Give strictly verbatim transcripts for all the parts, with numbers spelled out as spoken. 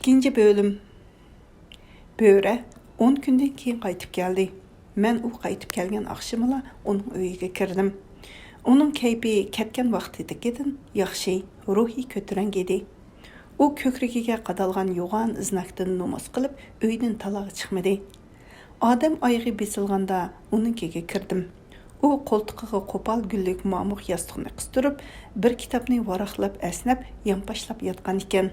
ئىككىنچى بۆلۈم. بۆرە ئون كۈندىن كېيىن قايتىپ كەلدى. مەن ئۇ قايتىپ كەلگەن ئاخشىمىلا ئۇنىڭ ئۆيىگە كىردىم. ئۇنىڭ كەيپى كەتكەن ۋاقتىدىكىدىن ياخشى، روھى كۆتۈرەڭگۈ ئىدى. ئۇ كۆكرىكىگە قادالغان يوغان زىناكتىن نومۇس قىلىپ، ئۆيدىن تالاغا چىقمىدى. ئادەم ئايىغى بېسىلغاندا ئۇنىڭكىگە كىردىم. ئۇ قولتۇقىغا قوپال گۈللۈك مامۇق ياستۇقنى قىستۇرۇپ، بىر كىتابنى ۋاراقلاپ ئەسنەپ، يانپاشلاپ ياتقان ئىكەن.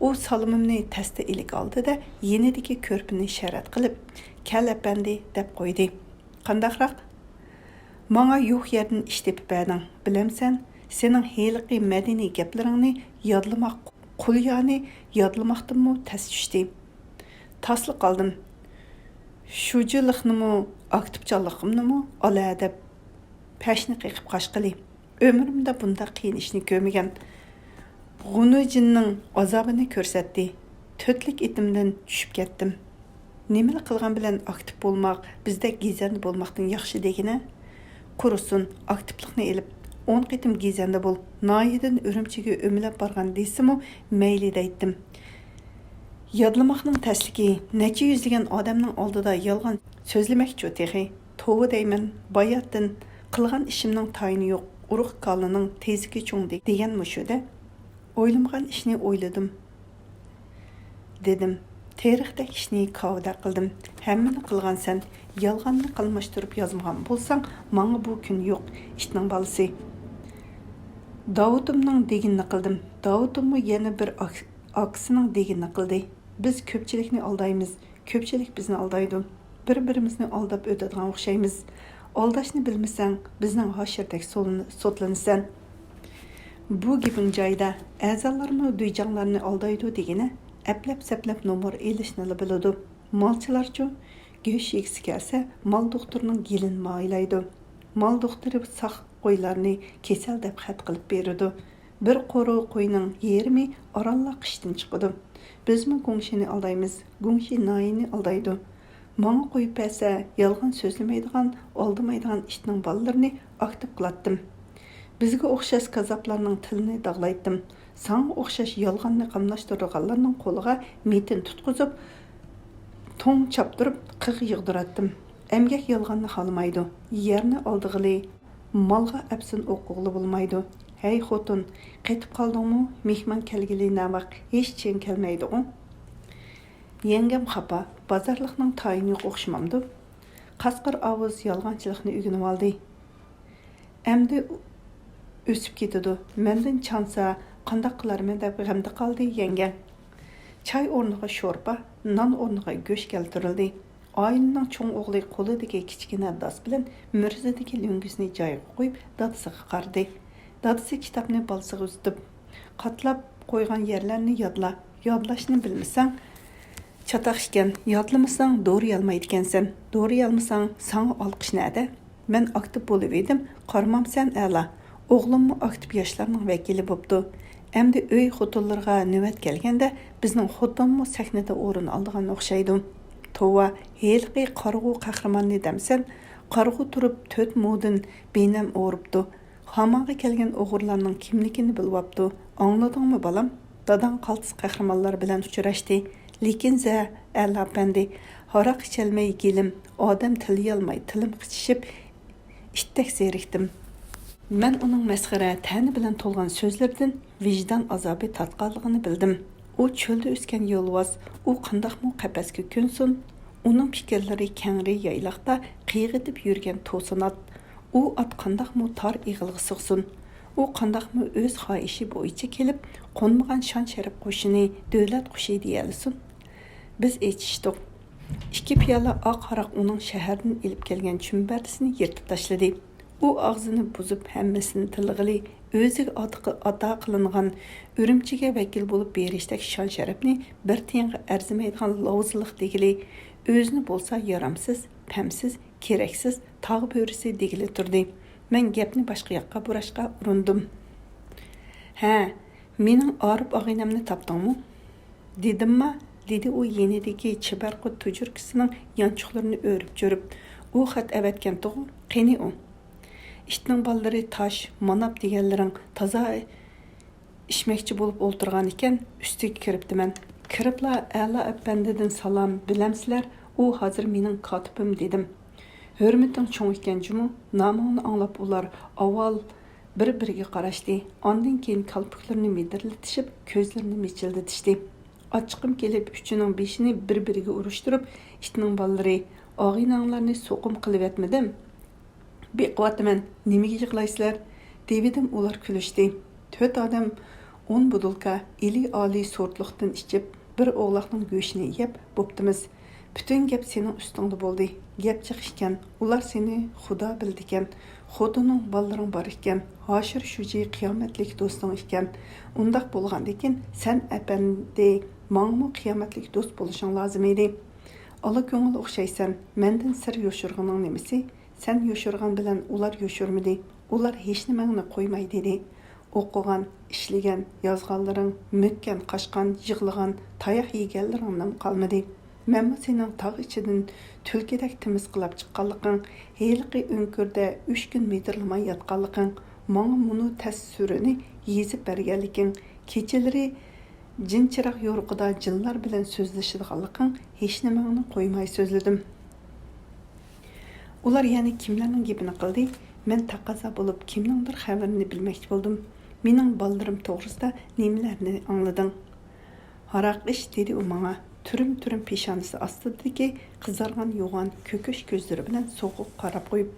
ئۇ سالىمىمنى تەستە ئىلىك ئالدى-دە، يېنىدىكى كۆرپىنى شەرەت قىلىپ، «كەل، ئەپەندى» دەپ قويدى. «قانداقراق؟» «ماڭا يوق يەردىن ئىش تېپىپ بەردىڭ. بىلەمسەن، سېنىڭ ھېلىقى مەدەنىي گەپلىرىڭنى يادلىماق قۇليانى يادلىماقتىنمۇ تەس چۈشتى. تاسلا قالدىم. شۇجىلىقنىمۇ، ئاكتىپچانلىقىمنىمۇ ئالا دەپ پەشنى قېقىپ قاچقىلى. ئۆمرۈمدە بۇنداق قىيىن ئىشنى كۆرمىگەن. غۇنۇجىننىڭ ئازابىنى كۆرسەتتى. تۆتلۈك ئېتىمدىن چۈشۈپ كەتتىم. نېمىلا قىلغان بىلەن ئاكتىپ بولماق بىزدەك گېزەندە بولماقتىن ياخشى دېگىنە؟ قۇرۇسۇن، ئاكتىپلىقنى ئېلىپ، ئون قېتىم گېزەندە بول، ناھىيەدىن ئۈرۈمچىگە ئۆمىلەپ بارغان دېسىمۇ مەيلى دەيتتىم. يادلىماقنىڭ تەسلىكى، نەچچە يۈزلىگەن ئادەمنىڭ ئالدىدا يالغان سۆزلىمەكچۇ تېخى؟ توۋا دەيمەن، باياتىن قىلغان ئىشىمنىڭ تايىنى يوق، ئۇرۇق كالىنىڭ تېزىكى چوڭ دېگەن مۇشۇ-دە. ئويلىمىغان ئىشنى ئويلىدىم. دېدىم. تېرىقتەك ئىشنى كاۋىدە قىلدىم. ھەممىنى قىلغانسەن. يالغاننى قالماشتۇرۇپ يازمىغان بولساڭ، ماڭا بۇ كۈن يوق، ئىتنىڭ بالىسى. داۋۇتۇمنىڭ دېگىنىنى قىلدىم. داۋۇتۇممۇ يەنە بىر ئاك-، ئاكىسىنىڭ دېگىنىنى قىلدى. بىز كۆپچىلىكنى ئالدايمىز، كۆپچىلىك بىزنى ئالدايدۇ. بىر-بىرىمىزنى ئالداپ ئۆتىدىغان ئوخشايمىز. ئالداشنى بىلمىسەڭ، بىزنىڭ ھاشىردەك سولىن-، سوتلىنىسەن. بۇ گېپىڭ جايىدا، ئەزالارمۇ دۈيجاڭلارنى ئالدايدۇ دېگىنە، ئەپلەپ-سەپلەپ نومۇر ئېلىشنىلا بىلىدۇ. مالچىلارچۇ؟ گۆش يېگۈسى كەلسە، مال دوختۇرىنىڭ گېلىنى مايلايدۇ. مال دوختۇرى ساق قويلارنى كېسەل دەپ خەت قىلىپ بېرىدۇ. بىر قورۇ قوينىڭ يېرىمى ئارانلا قىشتىن چىقىدۇ. بىزمۇ گۇڭشىنى ئالدايمىز، گۇڭشى ناھىيىنى ئالدايدۇ. ماڭا قويۇپ بەرسە، يالغان سۆزلىمەيدىغان، ئالدىمايدىغان ئىتنىڭ بالىلىرىنى ئاكتىپ قىلاتتىم. بىزگە ئوخشاش كاززاپلارنىڭ تىلىنى داغلايتتىم. ساڭا ئوخشاش يالغاننى قاملاشتۇرىدىغانلارنىڭ قولىغا مېتىن تۇتقۇزۇپ، توڭ چاپتۇرۇپ، قىغ يىغدۇراتتىم. ئەمگەك يالغاننى خالىمايدۇ. يەرنى ئالدىغىلى، مالغا ئەپسۇن ئوقۇغىلى بولمايدۇ. ھەي خوتۇن، قېتىپ قالدىڭمۇ؟ مېھمان كەلگىلى نەۋاق، ھېچ چېيىڭ كەلمەيدىغۇ. يەڭگەم خاپا، بازارلىقنىڭ تايىنى يوق ئوخشىمامدۇ؟ قاسقۇر ئاۋۇز يالغانچىلىقنى ئۆگىنىۋالدى. ئەمدى ئۆسۈپ كېتىدۇ، مەندىن چانسا قانداق قىلارمەن دەپ غەمدە قالدى يەڭگەم. چاي ئورنىغا شورپا، نان ئورنىغا گۆش كەلتۈرۈلدى. ئائىلىنىڭ چوڭ ئوغلى قولىدىكى كىچىككىنە داس بىلەن مۈرىسىدىكى لۆڭگىسىنى جايىغا قويۇپ، دادىسىغا قارىدى. دادىسى كىتابنى بالىسىغا ئۇزىتىپ، قاتلاپ قويغان يەرلەرنى يادلا، يادلاشنى بىلمىسەڭ، چاتاق ئىكەن، يادلىمىساڭ دورىيالمايدىكەنسەن، دورىيالمىساڭ ساڭا ئالقىش نەدە؟ مەن ئاكتىپ بولۇۋىدىم، قارىمامسەن ئەلا. ئوغلۇممۇ ئاكتىپ ياشلارنىڭ ۋەكىلى بوپتۇ. ئەمدى ئۆي خوتۇنلىرىغا نۆۋەت كەلگەندە، بىزنىڭ خوتۇنمۇ سەھنىدە ئورۇن ئالىدىغان ئوخشايدۇ. توۋا، ھېلىقى قارىغۇ قەھرىماننى دەمسەن، قارىغۇ تۇرۇپ تۆت مودىن بىنەم ئورۇپتۇ. خامانغا كەلگەن ئوغرىلارنىڭ كىملىكىنى بىلىۋاپتۇ. ئاڭلىدىڭمۇ، بالام؟ داداڭ قالتىس قەھرىمانلار بىلەن ئۇچراشتى. لېكىن زە، ئەلا ئەپەندى، ھاراق ئىچەلمەي گېلىم، ئادەم تىلىيالماي تىلىم قىچىشىپ، ئىتتەك زېرىكتىم. مەن ئۇنىڭ مەسخىرە، تەنە بىلەن تولغان سۆزلىرىدىن ۋىجدان ئازابى تارتقانلىقىنى بىلدىم. ئۇ چۆلدە ئۆسكەن يولۋاس، ئۇ قانداقمۇ قەپەسكە كۆنسۇن؟ ئۇنىڭ پىكىرلىرى كەڭرى يايلاقتا قىيغىتىپ يۈرگەن توسۇن ئات. ئۇ ئات قانداقمۇ تار ئېغىلغا سىغسۇن؟ ئۇ قانداقمۇ ئۆز خاھىشى بويىچە كېلىپ قونمىغان شان-شەرەپ قوشۇنى دۆلەت قۇشى دېيەلىسۇن؟ بىز ئېچىشتۇق. ئىككى پىيالە ئاق ھاراق ئۇنىڭ شەھەردىن ئېلىپ كەلگەن چۈمبەردىسىنى يىرتىپ تاشلىدى. ئۇ ئاغزىنى بۇزۇپ ھەممىسىنى تىللىغىلى، ئۆزىگە ئاتا، ئاتا قىلىنغان ئۈرۈمچىگە ۋەكىل بولۇپ بېرىشتەك شان-شەرەپنى بىر تىيىنغا ئەرزىمەيدىغان لاۋزىلىق دېگىلى، ئۆزىنى بولسا يارامسىز، پەمسىز، كېرەكسىز، تاغ بۆرىسى دېگىلى تۇردى. مەن گەپنى باشقا ياققا بۇراشقا ئۇرۇندۇم. ھە، مېنىڭ ئارىپ ئاغىنەمنى تاپتىڭمۇ؟ دېدىمما؟ دېدى ئۇ يېنىدىكى چىبارقۇت تۈجۈركىسىنىڭ يانچۇقلىرىنى ئۆرۈپ چۈرۈپ. ئۇ خەت ئەۋەتكەنتىغۇ، قېنى ئۇ؟ ئىتنىڭ بالىلىرى تاش، ماناپ دېگەنلىرىڭ تازا ئىچمەكچى بولۇپ ئولتۇرغان ئىكەن، ئۈستىگە كىرىپتىمەن. كىرىپلا، ئەلا ئەپەندىدىن سالام، بىلەمسىلەر، ئۇ ھازىر مېنىڭ كاتىپىم، دېدىم. ھۆرمىتىڭ چوڭ ئىكەن جۇمۇ، نامىڭنى ئاڭلاپ ئۇلار ئاۋۋال بىر-بىرىگە قاراشتى، ئاندىن كېيىن كالپۇكلىرىنى مىدىرلىتىشىپ، كۆزلىرىنى مىچىلدىتىشتى. ئاچچىقىم كېلىپ، ئۈچىنىڭ بېشىنى بىر-بىرىگە ئۇرۇشتۇرۇپ، ئىتنىڭ بالىلىرى، ئاغىنەڭلارنى سوقۇم قىلىۋەتمىدىم؟ بېقىۋاتىمەن، نېمىگە يىغلايسىلەر؟ دېۋىدىم، ئۇلار كۈلۈشتى. تۆت ئادەم ئون بوتۇلكا ئىلى ئالىي سورتلۇقتىن ئىچىپ، بىر ئوغلاقنىڭ گۆشىنى يەپ بوپتىمىز. پۈتۈن گەپ سېنىڭ ئۈستۈڭدە بولدى. گەپ جىق ئىكەن، ئۇلار سېنى خۇدا بىلىدىكەن، خوتۇنۇڭ، بالىلىرىڭ بار ئىكەن، ھاشىر شۇجى قىيامەتلىك دوستۇڭ ئىكەن. ئۇنداق بولغاندىكىن، سەن ئەپەندى ماڭىمۇ قىيامەتلىك دوست بولۇشۇڭ لازىم ئىدى. ئالا كۆڭۈل ئوخشايسەن، مەندىن سىر يوشۇرغىنىڭ نېمىسى؟ سەن يوشۇرغان بىلەن ئۇلار يوشۇرمىدى. ئۇلار ھېچنېمەڭنى قويماي دېدى. ئوقۇغان، ئىشلىگەن، يازغانلىرىڭ، مۆككەن، قاچقان، يىغلىغان، تاياق يېگەنلىرىڭ نېمە قالمىدى؟ مەنمۇ سېنىڭ تاغ ئىچىدىن تۈلكىدەك تىمىسقىلاپ چىققانلىقىڭ، ھېلىقى ئۆڭكۈردە ئۈچ كۈن مىدىرلىماي ياتقانلىقىڭ، ماڭا مۇنۇ تەسىرنى يېزىپ بەرگەنلىكىڭ، كېچىلىرى جىن چىراغ يورۇقىدا جىنلار بىلەن سۆزلىشىدىغانلىقىڭ، ھېچنېمەڭنى قويماي سۆزلىدىم. ئۇلار يەنە كىملەرنىڭ گېپىنى قىلدى؟ مەن تەقەززا بولۇپ، كىمنىڭدۇر خەۋىرىنى بىلمەكچى بولدۇم. مېنىڭ بالىلىرىم توغرىسىدا نېمىلەرنى ئاڭلىدىڭ؟ ھاراق ئىچ، دېدى ئۇ ماڭا، تۈرۈم-تۈرۈم پېشانىسى ئاستىدىكى قىزارغان يوغان كۆكۈش كۆزلىرى بىلەن سوغۇق قاراپ قويۇپ.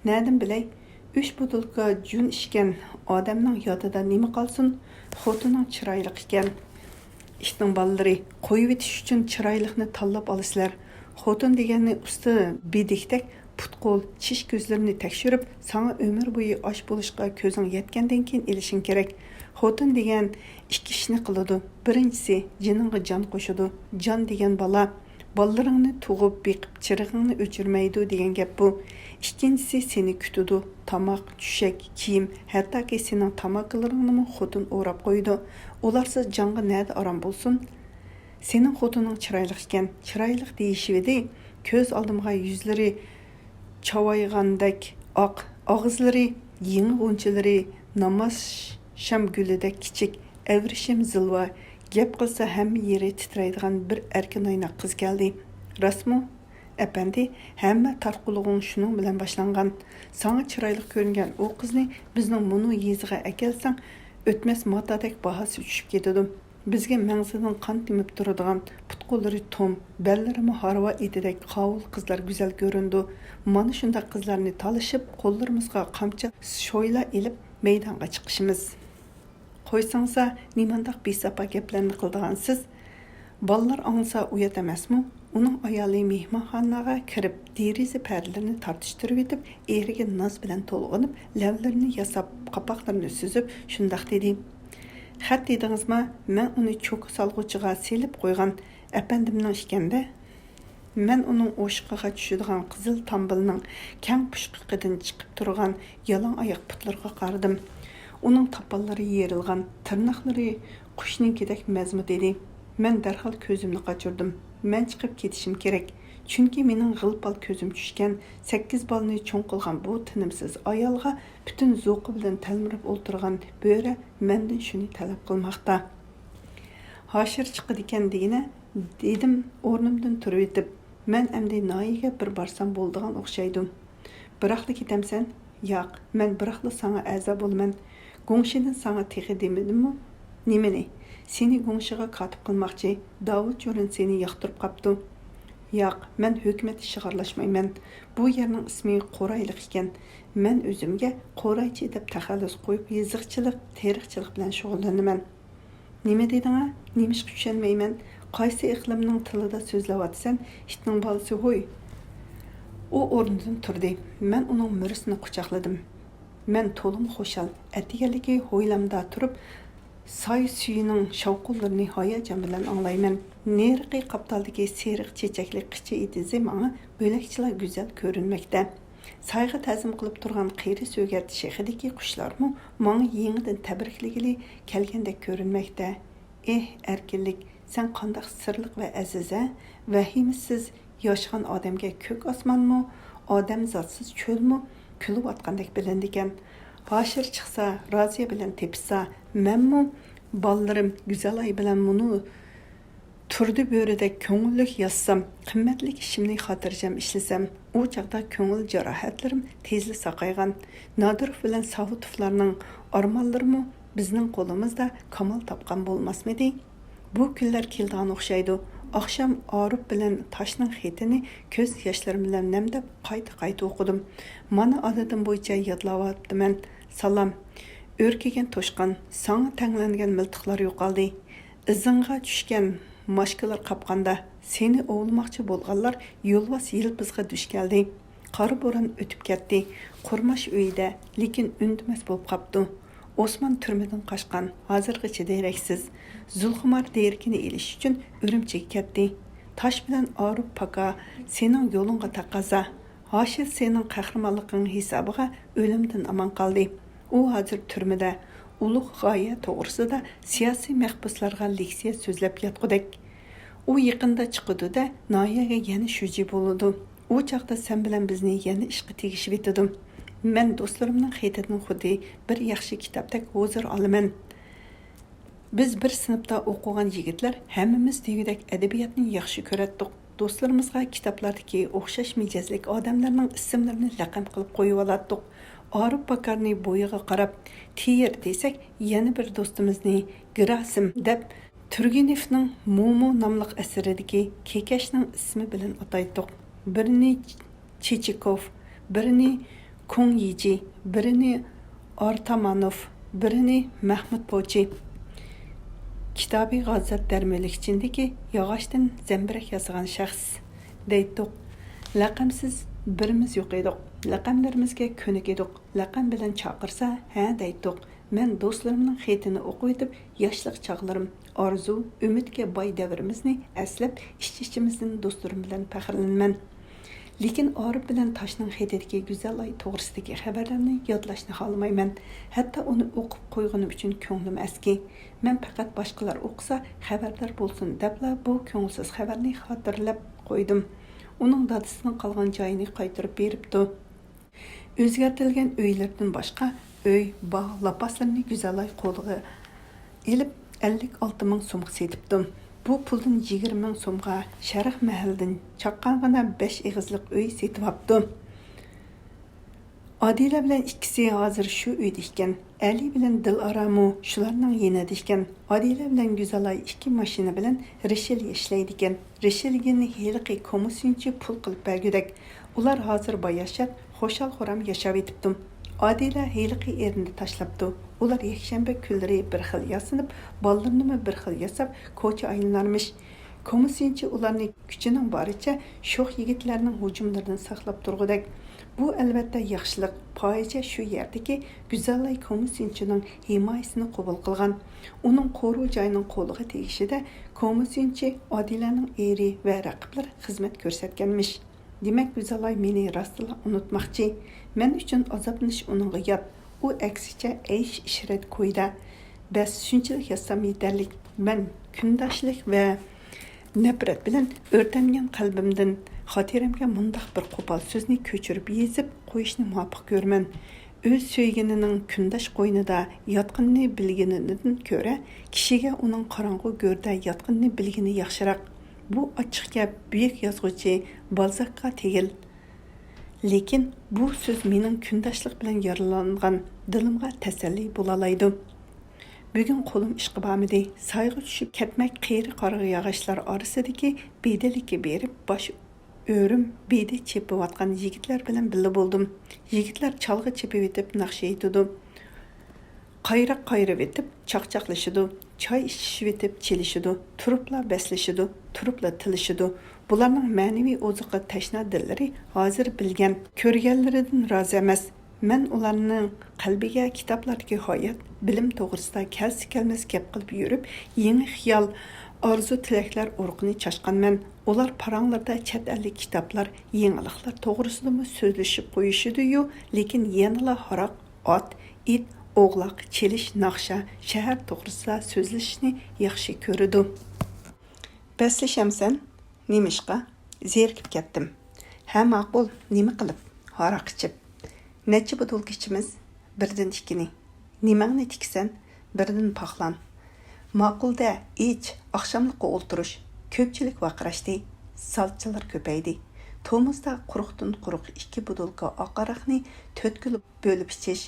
نەدىن بىلەي؟ ئۈچ بوتۇلكا جۇن ئىچكەن ئادەمنىڭ يادىدا نېمە قالسۇن؟ خوتۇنۇڭ چىرايلىق ئىكەن. ئىتنىڭ بالىلىرى، قويۇۋېتىش ئۈچۈن چىرايلىقنى تاللاپ ئالىسىلەر. خوتۇن دېگەننى ئۇستا بېدىكتەك پۇت-قول، چىش-كۆزلىرىنى تەكشۈرۈپ، ساڭا ئۆمۈر بويى ئاش بولۇشقا كۆزۈڭ يەتكەندىن كېيىن ئېلىشىڭ كېرەك. خوتۇن دېگەن ئىككى ئىشنى قىلىدۇ. بىرىنچىسى، جېنىڭغا جان قوشىدۇ. جان دېگەن بالا. بالىلىرىڭنى تۇغۇپ، بېقىپ، چىرىغىڭنى ئۆچۈرمەيدۇ دېگەن گەپ بۇ. ئىككىنچىسى، سېنى كۈتىدۇ. تاماق، چۈشەك، كىيىم، ھەتتاكى سېنىڭ تاماكىلىرىڭنىمۇ خوتۇن ئوراپ قويىدۇ. ئۇلارسىز جانغا نەدە ئارام بولسۇن؟ سېنىڭ خوتۇنۇڭ چىرايلىق ئىكەن. چىرايلىق دېيىشىۋىدى. كۆز ئالدىمغا يۈزلىرى چاۋايغاندەك ئاق، ئاغزىلىرى يېڭى غۇنچىلىرى ناماز شام گۈلىدەك كىچىك، ئەۋرىشىم زىلۋا، گەپ قىلسا ھەممە يېرى تىترەيدىغان بىر ئەركىن ئايناق قىز كەلدى. راستمۇ، ئەپەندى؟ ھەممە تارتقۇلۇقۇڭ شۇنىڭ بىلەن باشلانغان. ساڭا چىرايلىق كۆرۈنگەن ئۇ قىزنى بىزنىڭ مۇنۇ يېزىغا ئەكەلسەڭ، ئۆتمەس ماتادەك باھاسى چۈشۈپ كېتىدۇ. بىزگە مەڭزىدىن قان تېمىپ تۇرىدىغان، پۇت-قوللىرى توم، بەللىرىمۇ ھارۋا ئېتىدەك قاۋۇل قىزلار گۈزەل كۆرۈنىدۇ. مانا شۇنداق قىزلارنى تالىشىپ، قوللىرىمىزغا قامچا، شويلا ئېلىپ مەيدانغا چىقىشىمىز. قويساڭسا، نېمانداق بىساپا گەپلەرنى قىلىدىغانسىز؟ بالىلار ئاڭلىسا ئۇيات ئەمەسمۇ؟ ئۇنىڭ ئايالى مېھمانخانىغا كىرىپ، دېرىزە پەردىلىرىنى تارتىشتۇرۇۋېتىپ، ئېرىگە ناز بىلەن تولغىنىپ، لەۋلىرىنى ياساپ، قاپاقلىرىنى سۈزۈپ، شۇنداق دېدى: «خەت دېدىڭىزما؟ مەن ئۇنى چوكا سالغۇچىغا سېلىپ قويغان ئەپەندىمنىڭ ئىكەن-دە.» مەن ئۇنىڭ ئوشىقىغا چۈشىدىغان قىزىل تامبىلنىڭ كەڭ پۇشقىقىدىن چىقىپ تۇرغان يالاڭ ئاياق پۇتلىرىغا قارىدىم. ئۇنىڭ تاپانلىرى يېرىلغان، تىرناقلىرى قۇشنىڭكىدەك مەزمۇت ئىدى. مەن دەرھال كۆزۈمنى قاچۇردۇم. مەن چىقىپ كېتىشىم كېرەك. چۈنكى مېنىڭ غىل-پال كۆزۈم چۈشكەن، سەككىز بالىنى چوڭ قىلغان بۇ تىنىمسىز ئايالغا پۈتۈن زوقى بىلەن تەلمۈرۈپ ئولتۇرغان بۆرە مەندىن شۇنى تەلەپ قىلماقتا. ھاشىر چىقىدىكەن دېگىنە، دېدىم ئورنۇمدىن تۇرۇۋېتىپ. مەن ئەمدى ناھىيەگە بىر بارسام بولىدىغان ئوخشايدۇ. بىراقلا كېتەمسەن؟ ياق، مەن بىراقلا ساڭا ئەزا بولىمەن. گۇڭشىدىن ساڭا تېخى دېمىدىممۇ؟ نېمىنى؟ سېنى گۇڭشىغا كاتىپ قىلماقچى. داۋۇت جۇرىن سېنى ياقتۇرۇپ قاپتۇ. ياق، مەن ھۆكۈمەت ئىشىغا ئارىلاشمايمەن. بۇ يەرنىڭ ئىسمى قورايلىق ئىكەن. مەن ئۆزۈمگە قورايچى دەپ تەخەللۇس قويۇپ، يېزىقچىلىق، تېرىقچىلىق بىلەن شۇغۇللىنىمەن. نېمە دېدىڭە؟ نېمىشقا چۈشەنمەيمەن؟ قايسى ئىقلىمنىڭ تىلىدا سۆزلەۋاتىسەن، ئىتنىڭ بالىسى ھوي؟ ئۇ ئورنىدىن تۇردى. مەن ئۇنىڭ مۈرىسىنى قۇچاقلىدىم. مەن تولىمۇ خۇشال. ئەتىگەنلىكى ھويلامدا تۇرۇپ، ساي سۈيىنىڭ شاۋقۇنلىرىنى ھاياجان بىلەن ئاڭلايمەن. نېرىقى قاپتالدىكى سېرىق چېچەكلىك قىچا ئېتىزى ماڭا بۆلەكچىلا گۈزەل كۆرۈنمەكتە. سايغا تەزىم قىلىپ تۇرغان قېرى سۆگەت شېخىدىكى قۇشلارمۇ ماڭا يېڭىدىن تەبرىكلىگىلى كەلگەندەك كۆرۈنمەكتە. ئېھ، ئەركىنلىك، سەن قانداق سىرلىق ۋە ئەزىز-ھە! ۋەھىمىسىز ياشىغان ئادەمگە كۆك ئاسمانمۇ، ئادەمزاتسىز چۆلمۇ كۈلۈۋاتقاندەك بىلىنىدىكەن. ھاشىر چىقسا، رازىيە بىلەن تېپىشسا، مەنمۇ، بالىلىرىم گۈزەلاي بىلەن مۇنۇ تۇردى بۆرىدەك كۆڭۈللۈك يازسام، قىممەتلىك ئىشىمنى خاتىرجەم ئىشلىسەم، ئۇ چاغدا كۆڭۈل جاراھەتلىرىم تېزلا ساقايغان. نادىروف بىلەن ساۋۇتوفلارنىڭ ئارمانلىرىمۇ بىزنىڭ قولىمىزدا كامال تاپقان بولماسمىدى؟ بۇ كۈنلەر كېلىدىغان ئوخشايدۇ. ئاخشام ئارۇپ بىلەن تاشنىڭ خېتىنى كۆز ياشلىرىم بىلەن نەمدەپ قايتا-قايتا ئوقۇدۇم. مانا ئادىتىم بويىچە يادلاۋاتىمەن. سالام. ئۆركىگەن توشقان، ساڭا تەڭلەنگەن مىلتىقلار يوقالدى. ئىزىڭغا چۈشكەن ماشكىلار قاپقاندا، سېنى ئوۋلىماقچى بولغانلار يولۋاس يىلپىزغا دۇچ كەلدى. قارا بوران ئۆتۈپ كەتتى. قۇرماش ئۆيدە، لېكىن ئۈندىمەس بولۇپ قاپتۇ. ئوسمان تۈرمىدىن قاچقان، ھازىرغىچە دېرەكسىز. زۇلخۇمار دېرىكىنى ئېلىش ئۈچۈن ئۈرۈمچىگە كەتتى. تاش بىلەن ئارۇپ پاكا سېنىڭ يولۇڭغا تەقەززا. ھاشىر سېنىڭ قەھرىمانلىقىڭ ھېسابىغا ئۆلۈمدىن ئامان قالدى. ئۇ ھازىر تۈرمىدە، ئۇلۇغ غايە توغرىسىدا سىياسىي مەھبۇسلارغا لېكسىيە سۆزلەپ ياتقۇدەك. ئۇ يېقىندا چىقىدۇ-دە، ناھىيەگە يەنە شۇجى بولىدۇ. ئۇ چاغدا سەن بىلەن بىزنى يەنە ئىشقا تېگىشىۋېتىدۇ. مەن دوستلىرىمنىڭ خېتىدىن خۇددى بىر ياخشى كىتابتەك ھۇزۇر ئالىمەن. بىز بىر سىنىپتا ئوقۇغان يىگىتلەر ھەممىمىز دېگۈدەك ئەدەبىياتنى ياخشى كۆرەتتۇق. دوستلىرىمىزغا كىتابلاردىكى ئوخشاش مىجەزلىك ئادەملەرنىڭ ئىسىملىرىنى لەقەم قىلىپ قويۇۋالاتتۇق. ئارۇپ پاكارنى بويىغا قاراپ تېيىر دېسەك، يەنە بىر دوستىمىزنى گېراسىم دەپ، تۈرگېنېۋنىڭ مومو ناملىق ئەسىرىدىكى كېكەچنىڭ ئىسمى بىلەن ئاتايتتۇق. بىرىنى چېچىكوف، بىرىنى كۇڭ يىجى، بىرىنى ئارتامانوف، بىرىنى مەھمۇد پوچى. كىتابى غازات دەرمىلىك ئىچىندىكى ياغاچتىن زەمبىرەك ياسىغان شەخس دەيتتۇق. لەقەمسىز بىرىمىز يوق ئىدۇق. لەقەملىرىمىزگە كۆنۈك ئىدۇق. لەقەم بىلەن چاقىرسا، ھە دەيتتۇق. مەن دوستلىرىمنىڭ خېتىنى ئوقۇۋېتىپ، ياشلىق چاغلىرىم، ئارزۇ، ئۈمىدكە باي دەۋرىمىزنى ئەسلەپ، ئىچ-ئىچىمىزدىن دوستلىرىم بىلەن پەخىرلىنىمەن. لېكىن ئارىپ بىلەن تاشنىڭ خېتىدىكى گۈزەل ئاي توغرىسىدىكى خەۋەرلەرنى يادلاشنى خالىمايمەن. ھەتتا ئۇنى ئوقۇپ قويغىنىم ئۈچۈن كۆڭلۈم ئەسكى. مەن پەقەت باشقىلار ئوقۇسا خەۋەردار بولسۇن دەپلا بۇ كۆڭۈلسىز خەۋەرنى خاتىرىلەپ قويدۇم. ئۇنىڭ دادىسىنىڭ قالغان جايىنى قايتۇرۇپ بېرىپتۇ. ئۆزگەرتىلگەن ئۆيلىرىدىن باشقا ئۆي، باغ، لاپاسلىرىنى گۈزەلاي قولىغا ئېلىپ، ئەللىك ئالتە مىڭ سومغا سېتىپتۇ. بۇ پۇلدىن يىگىرمە مىڭ سومغا شەرق مەھەللىدىن چاققانغىنا بەش ئېغىزلىق ئۆي سېتىۋاپتۇ. ئادىلە بىلەن ئىككىسى ھازىر شۇ ئۆيدە ئىكەن. ئەلى بىلەن دىلئارامۇ شۇلارنىڭ يېنىدا ئىكەن. ئادىلە بىلەن گۈزەلاي ئىككى ماشىنا بىلەن رىشېلگە ئىشلەيدىكەن. رىشېلگىنى ھېلىقى كومىسسىيچى پۇل قىلىپ بەرگۈدەك. ئۇلار ھازىر باياشات، خۇشال-خۇرام ياشاۋېتىپتۇ. ئادىلە ھېلىقى ئېرىنى تاشلاپتۇ. ئۇلار يەكشەنبە كۈنلىرى بىر خىل ياسىنىپ، بالىلىرىنىمۇ بىر خىل ياساپ، كوچا ئايلىنارمىش. كومىسسىيچى ئۇلارنى كۈچىنىڭ بارىچە شوخ يىگىتلەرنىڭ ھۇجۇملىرىدىن ساقلاپ تۇرغۇدەك. بۇ، ئەلۋەتتە، ياخشىلىق. پايىچە شۇ يەردىكى گۈزەللاي كومىسسىيچىنىڭ ھىمايىسىنى قوبۇل قىلغان. ئۇنىڭ قورۇ جايىنىڭ قولىغا تېگىشىدە كومىسسىيچى ئادىلەنىڭ ئېرى ۋە رەقىبلىرى خىزمەت كۆرسەتكەنمىش. دېمەك، گۈزەللاي مېنى راستلا ئۇنتۇماقچى. مەن ئۈچۈن ئازابلىنىش ئۇنىڭغا يات. ئۇ ئەكسىچە ئەيش-ئىشرەت كويىدا. بەس، شۇنچىلىك يازسام يېتەرلىك. مەن كۈندەشلىك ۋە نەپرەت بىلەن ئۆرتەنگەن قەلبىمدىن خاتىرەمگە مۇنداق بىر قوپال سۆزنى كۆچۈرۈپ يېزىپ قويۇشنى مۇۋاپىق كۆرىمەن. ئۆز سۆيگىنىنىڭ كۈندەش قوينىدا ياتقىنىنى بىلگىنىدىن كۆرە، كىشىگە ئۇنىڭ قاراڭغۇ گۆردە ياتقىنىنى بىلگىنى ياخشىراق. بۇ ئاچچىق گەپ بۈيۈك يازغۇچى بالزاكقا تېگىل. لېكىن بۇ سۆز مېنىڭ كۈندەشلىك بىلەن يارىلانغان دىلىمغا تەسەللى بولالايدۇ. بۈگۈن قولۇم ئىشقا بارمىدى. سايغا چۈشۈپ كەتمەك قېرى قارىغا ياغاچلار ئارىسىدىكى بېدىلىككە بېرىپ، باش ئۆرۈم بېدە چېپىۋاتقان يىگىتلەر بىلەن بىللە بولدۇم. يىگىتلەر چالغا چېپىۋېتىپ ناخشا ئېيتىدۇ. قايراق قايرىۋېتىپ چاقچاقلىشىدۇ، چاي ئىچىشىۋېتىپ چېلىشىدۇ، تۇرۇپلا بەسلىشىدۇ، تۇرۇپلا تىلىشىدۇ. بۇلارنىڭ مەنىۋى ئوزۇققا تەشنا دىللىرى ھازىر بىلگەن، كۆرگەنلىرىدىن رازى ئەمەس. مەن ئۇلارنىڭ قەلبىگە كىتابلاردىكى ھايات، بىلىم توغرىسىدا كەلسە-كەلمەس گەپ قىلىپ يۈرۈپ، يېڭى خىيال، ئارزۇ-تىلەكلەر ئۇرۇقىنى چاچقانمەن. ئۇلار پاراڭلىرىدا چەت ئەللىك كىتابلار، يېڭىلىقلار توغرىسىدىمۇ سۆزلىشىپ قويۇشىدۇ-يۇ، لېكىن يەنىلا ھاراق، ئات، ئىت، ئوغلاق، چېلىش، ناخشا، شەھەر توغرىسىدا سۆزلىشىشنى ياخشى كۆرىدۇ. بەسلىشەمسەن؟ نېمىشقا؟ زېرىكىپ كەتتىم. ھە، ماقۇل، نېمە قىلىپ؟ ھاراق ئىچىپ. نەچچە بوتۇلكا ئىچىمىز؟ بىردىن ئىككىنى. نېمەڭنى تىكىسەن؟ بىردىن پاخلان. ماقۇل-دە، ئىچ، ئاخشاملىققا ئولتۇرۇش. كۆپچىلىك ۋارقىراشتى. سالچىلار كۆپەيدى. تومۇزدا قۇرۇقتىن قۇرۇق ئىككى بوتۇلكا ئاق ھاراقنى تۆتكىلى بۆلۈپ ئىچىش،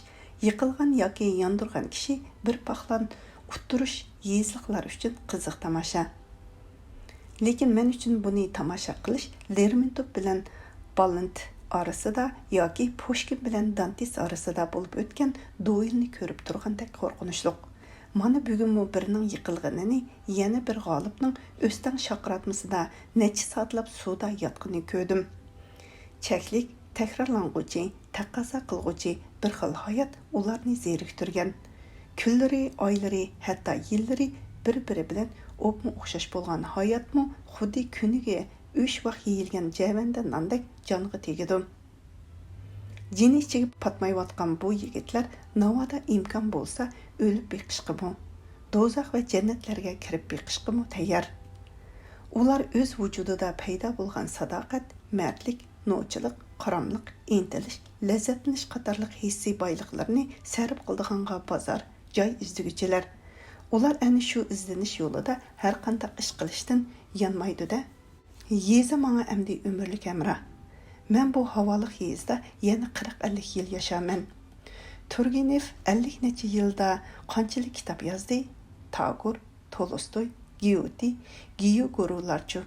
يىقىلغان ياكى ياندۇرغان كىشى بىر پاقلان ئۇتتۇرۇش يېزىلىقلار ئۈچۈن قىزىق تاماشا. لېكىن مەن ئۈچۈن بۇنى تاماشا قىلىش لېرمونتوف بىلەن باللېنت ئارىسىدا ياكى پۇشكىن بىلەن دانتېس ئارىسىدا بولۇپ ئۆتكەن دوئېلنى كۆرۈپ تۇرغاندەك قورقۇنچلۇق. مانا بۈگۈنمۇ بىرىنىڭ يىقىلغىنىنى، يەنە بىر غالىپنىڭ ئۆستەڭ شارقىراتمىسىدا نەچچە سائەتلەپ سۇدا ياتقىنى كۆردۈم. چەكلىك، تەكرارلانغۇچى، تەقەززا قىلغۇچى بىر خىل ھايات ئۇلارنى زېرىكتۈرگەن. كۈنلىرى، ئايلىرى، ھەتتا يىللىرى بىر-بىرى بىلەن ئوپمۇ ئوخشاش بولغان ھاياتمۇ خۇددى كۈنىگە ئۈچ ۋاق يېيىلگەن جەۋەندە ناندەك جانغا تېگىدۇ. جېنى ئىچىگە پاتمايۋاتقان بۇ يىگىتلەر ناۋادا ئىمكان بولسا ئۆلۈپ بېقىشقىمۇ، دوزاخ ۋە جەننەتلەرگە كىرىپ بېقىشقىمۇ تەييار. ئۇلار ئۆز ۋۇجۇدىدا پەيدا بولغان ساداقەت، مەردلىك، نوچىلىق، قاراملىق، ئىنتىلىش، لەززەتلىنىش قاتارلىق ھېسسىي بايلىقلىرىنى سەرپ قىلىدىغانغا بازار، جاي ئىزدىگۈچىلەر. ئۇلار ئەنە شۇ ئىزدىنىش يولىدا ھەرقانداق ئىش قىلىشتىن يانمايدۇ-دە. يېزا ماڭا ئەمدى ئۆمۈرلۈك ھەمراھ. مەن بۇ ھاۋالىق يېزىدا يەنە قىرىق-ئەللىك يىل ياشارمەن. تۇرگېنېف ئەللىك نەچچە يىلدا قانچىلىك كىتاب يازدى؟ تاگور، تولستوي، گيوتې، گيوگورۇلارچۇ؟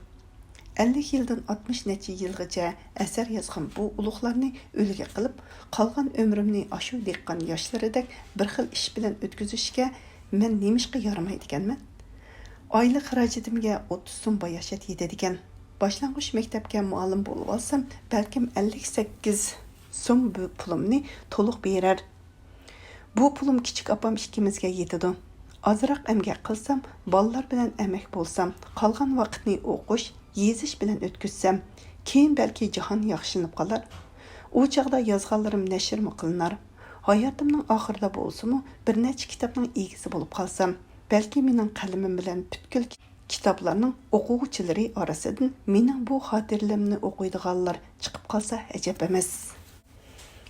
ئەللىك يىلدىن ئاتمىش نەچچە يىلغىچە ئەسەر يازغان بۇ ئۇلۇغلارنى ئۈلگە قىلىپ، قالغان ئۆمرۈمنى ئاشۇ دېھقان ياشلىرىدەك بىر خىل ئىش بىلەن ئۆتكۈزۈشكە مەن نېمىشقا يارىمايدىكەنمەن؟ ئايلىق خىراجىتىمگە ئوتتۇز سوم باياشات يېتىدىكەن. باشلانغۇچ مەكتەپكە مۇئەللىم بولۇۋالسام، بەلكىم ئەللىك سەككىز سوم بۇ پۇلۇمنى تولۇق بېرەر. بۇ پۇلۇم كىچىك ئاپام ئىككىمىزگە يېتىدۇ. ئازراق ئەمگەك قىلسام، بالىلار بىلەن ئەمەك بولسام، قالغان ۋاقىتنى ئوقۇش، يېزىش بىلەن ئۆتكۈزسەم، كېيىن بەلكى جاھان ياخشىلىنىپ قالار. ئۇ چاغدا يازغانلىرىم نەشرمۇ قىلىنار. ھاياتىمنىڭ ئاخىرىدا بولسىمۇ، بىر نەچچە كىتابنىڭ ئىگىسى بولۇپ قالسام، بەلكى مېنىڭ قەلىمىم بىلەن پۈتكۈل كىتابلارنىڭ ئوقۇغۇچىلىرى ئارىسىدىن مېنىڭ بۇ خاتىرىلىرىمنى ئوقۇيدىغانلار چىقىپ قالسا ئەجەب ئەمەس.